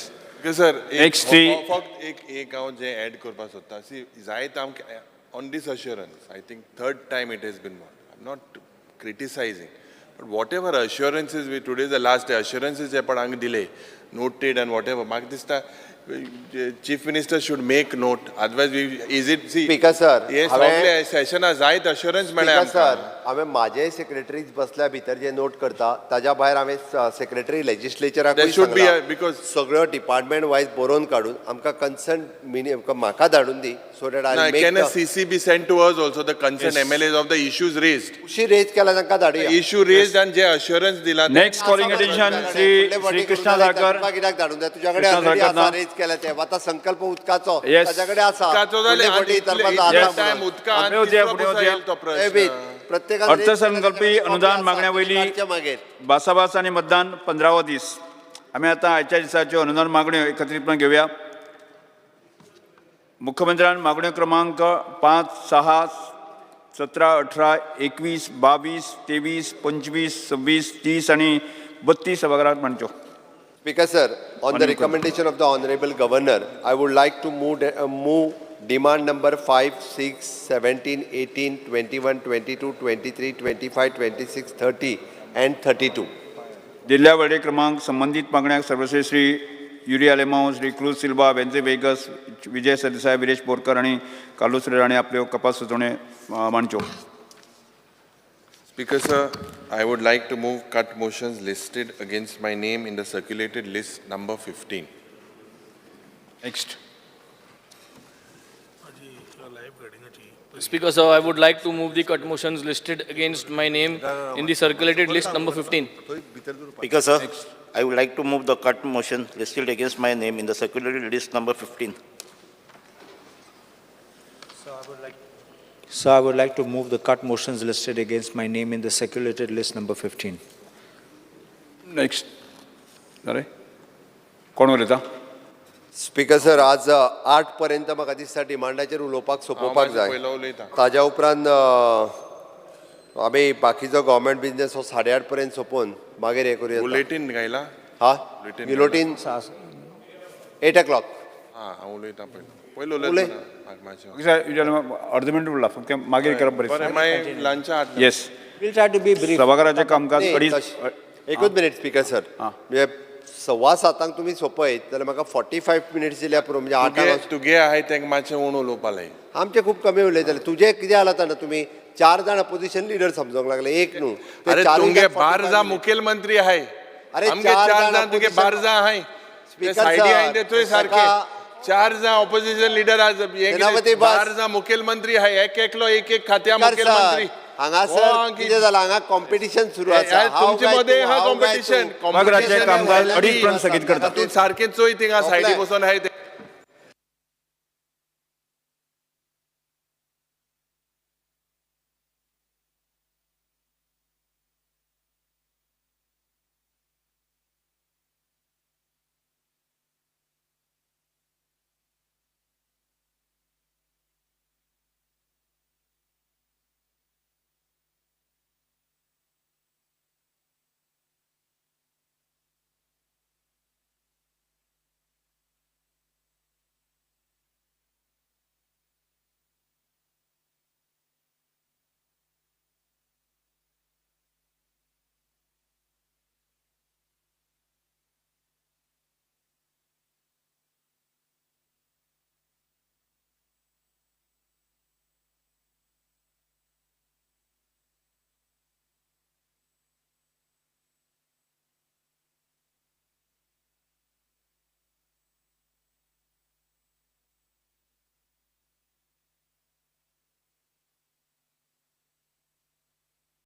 Sir, Next three. फक्त एक एक हांव जें एड करपाक सोदता, सी, जायत आमकां on this assurance, I think third time it has been, I am not criticizing, but whatever assurances we, today the last day, assurances जे पण हांगा दिले, noted and what ever, म्हाका दिसता chief minister should make note, otherwise we is it, see. Speaker sir, हे सगळे सेशना जायत assurance मेळ्ळे speaker आमकां. सर, हांवें म्हाजे सेक्रेटरीज बसल्या भितर जे नोट करता ताज्या भायर हांवें सेक्रेटरी लेजिस्लेचराकूय There should be सांगलां, because- सगळ्यो डिपार्टमेंट वायज बरोवन काडून आमकां कन्सर्न मिनी म्हाका धाडून दी, so that I Can a make CC be sent to us also, the concerned MLAs of the issues raised? Issue raise केला तांकां धाडुया. Issue raised and J assurance दिला ते- Next calling attention, Shri Shri Krishna Dharkar. कित्याक धाडून जाय? तुझ्या कडेन Krishna already Salkar आसा ना. रेज केल्या ते. आतां संकल्प उदकाचो Yes. ताच्या कडेन आसा. उदकाचो जालें, फुडले फावटी आनी तरपाचो इतले आसा time म्हणून. उदका आनी फुडें वचया, तिसरो फुडें कसो वचया. येयल तो ते बी, प्रश्न? प्रत्येकान raise अर्थसंकल्पी केल्या अनुदान आसा, मागण्या वयली काडचे मागीर. भासाभास आनी मतदान 15वो दीस. आमी आतां आयच्या दिसाच्यो अनुदान मागण्यो एकत्रीतपणान घेवया. मुख्यमंत्र्यान मागण्यो क्रमांक 5, 6, 17, 18, 21, 22, 23, 25, 26, 30 आनी 32 सभाघरात मांडच्यो. Speaker sir, on the Honorable. recommendation of the Honorable Governor, I would like to move demand number 5, 6, 17, 18, 21, 22, 23, 25, 26, 30 and 32. दिल्ल्या वळेरे क्रमांक संबंदीत मागण्यांक सर्वश्रेष्ठ श्री युरी आलेमाव, श्री क्रूज सिल्वा, वेंझी वेगस, विजय सरदेसाय, विरेश बोरकर आनी कार्लूस हांणी आपल्यो कपास सुचोवण्यो मांडच्यो. Speaker sir, I would like to move cut motions listed against my name in the circulated list number 15. Next. Speaker, sir, I would like to move the cut motions listed against my name in the circulated list number 15. Speaker, sir, I would like to move the cut motion listed against my name in the circulated list number 15. Sir, I would like to move the cut motions listed against my name in the circulated list number 15. Next. जालें, कोण उलयता? Speaker sir, आज 8 पर्यंत म्हाका दिसता डिमांडाचेर उलोवपाक सोंपोवपाक हांव जाय. पयलो उलयता. ताज्या उपरांत आमी बाकीचो गव्हर्मेंट बिजनेस हो 8:30 पर्यंत सोंपोवन मागीर हें करूया. बुलेटीन घायला. हा, बुलेटीन. Bulletin 8 o'clock. हा, हांव उलयता पयलो, पयलो उलय. उलयता. अर्द मिनट उरला फक्त, मागीर करप बरें. बरें. मागीर लंचा 8. Yes. We'll try to be brief. सभाघराचें कामकाज न्ही, अडीच एकूच मिनीट स्पीकर सर. म्हणजे 7:15 तुमी सोंपयत जाल्यार म्हाका 45 मिनिट्स दिल्यार पुरो, म्हणजे 8. तुगे आहाय तेंका मातशें उणो उलोवपा लाय. आमचे खूब कमी उलयताले. तुजे कितें जाला जाणा, तुमी 4 जाण अपोजिशन लिडर समजोंक लागले, एक न्हू. ते अरे, चारूय तुमगे जाण 45 बारजा minutes. मुखेलमंत्री आहाय. अरे, आमगे चार चार जाण जाण तुगे opposition- बारजा आहाय. ते स्पीकर सायडी सर, आहाय ते थंय सारके. 4 जाण ऑपोजिशन लिडर आज हे सेनापती कितें, बस. 12 जाण मुखेलमंत्री आहाय, एक एकलो एक एक खात्या स्पीकर सर, मुखेलमंत्री. हांगासर कितें जालां, हांगा कॉम्पिटिशन सुरू आसा. हांव तुमचे काय मदें तूं, आहा हांव काय कॉम्पिटिशन. तूं. सभाघराचें कामकाज अडीच पर्यंत स्थगीत करता. तूं सारकें चोय, थिंगा सायडी बसून आहाय ते.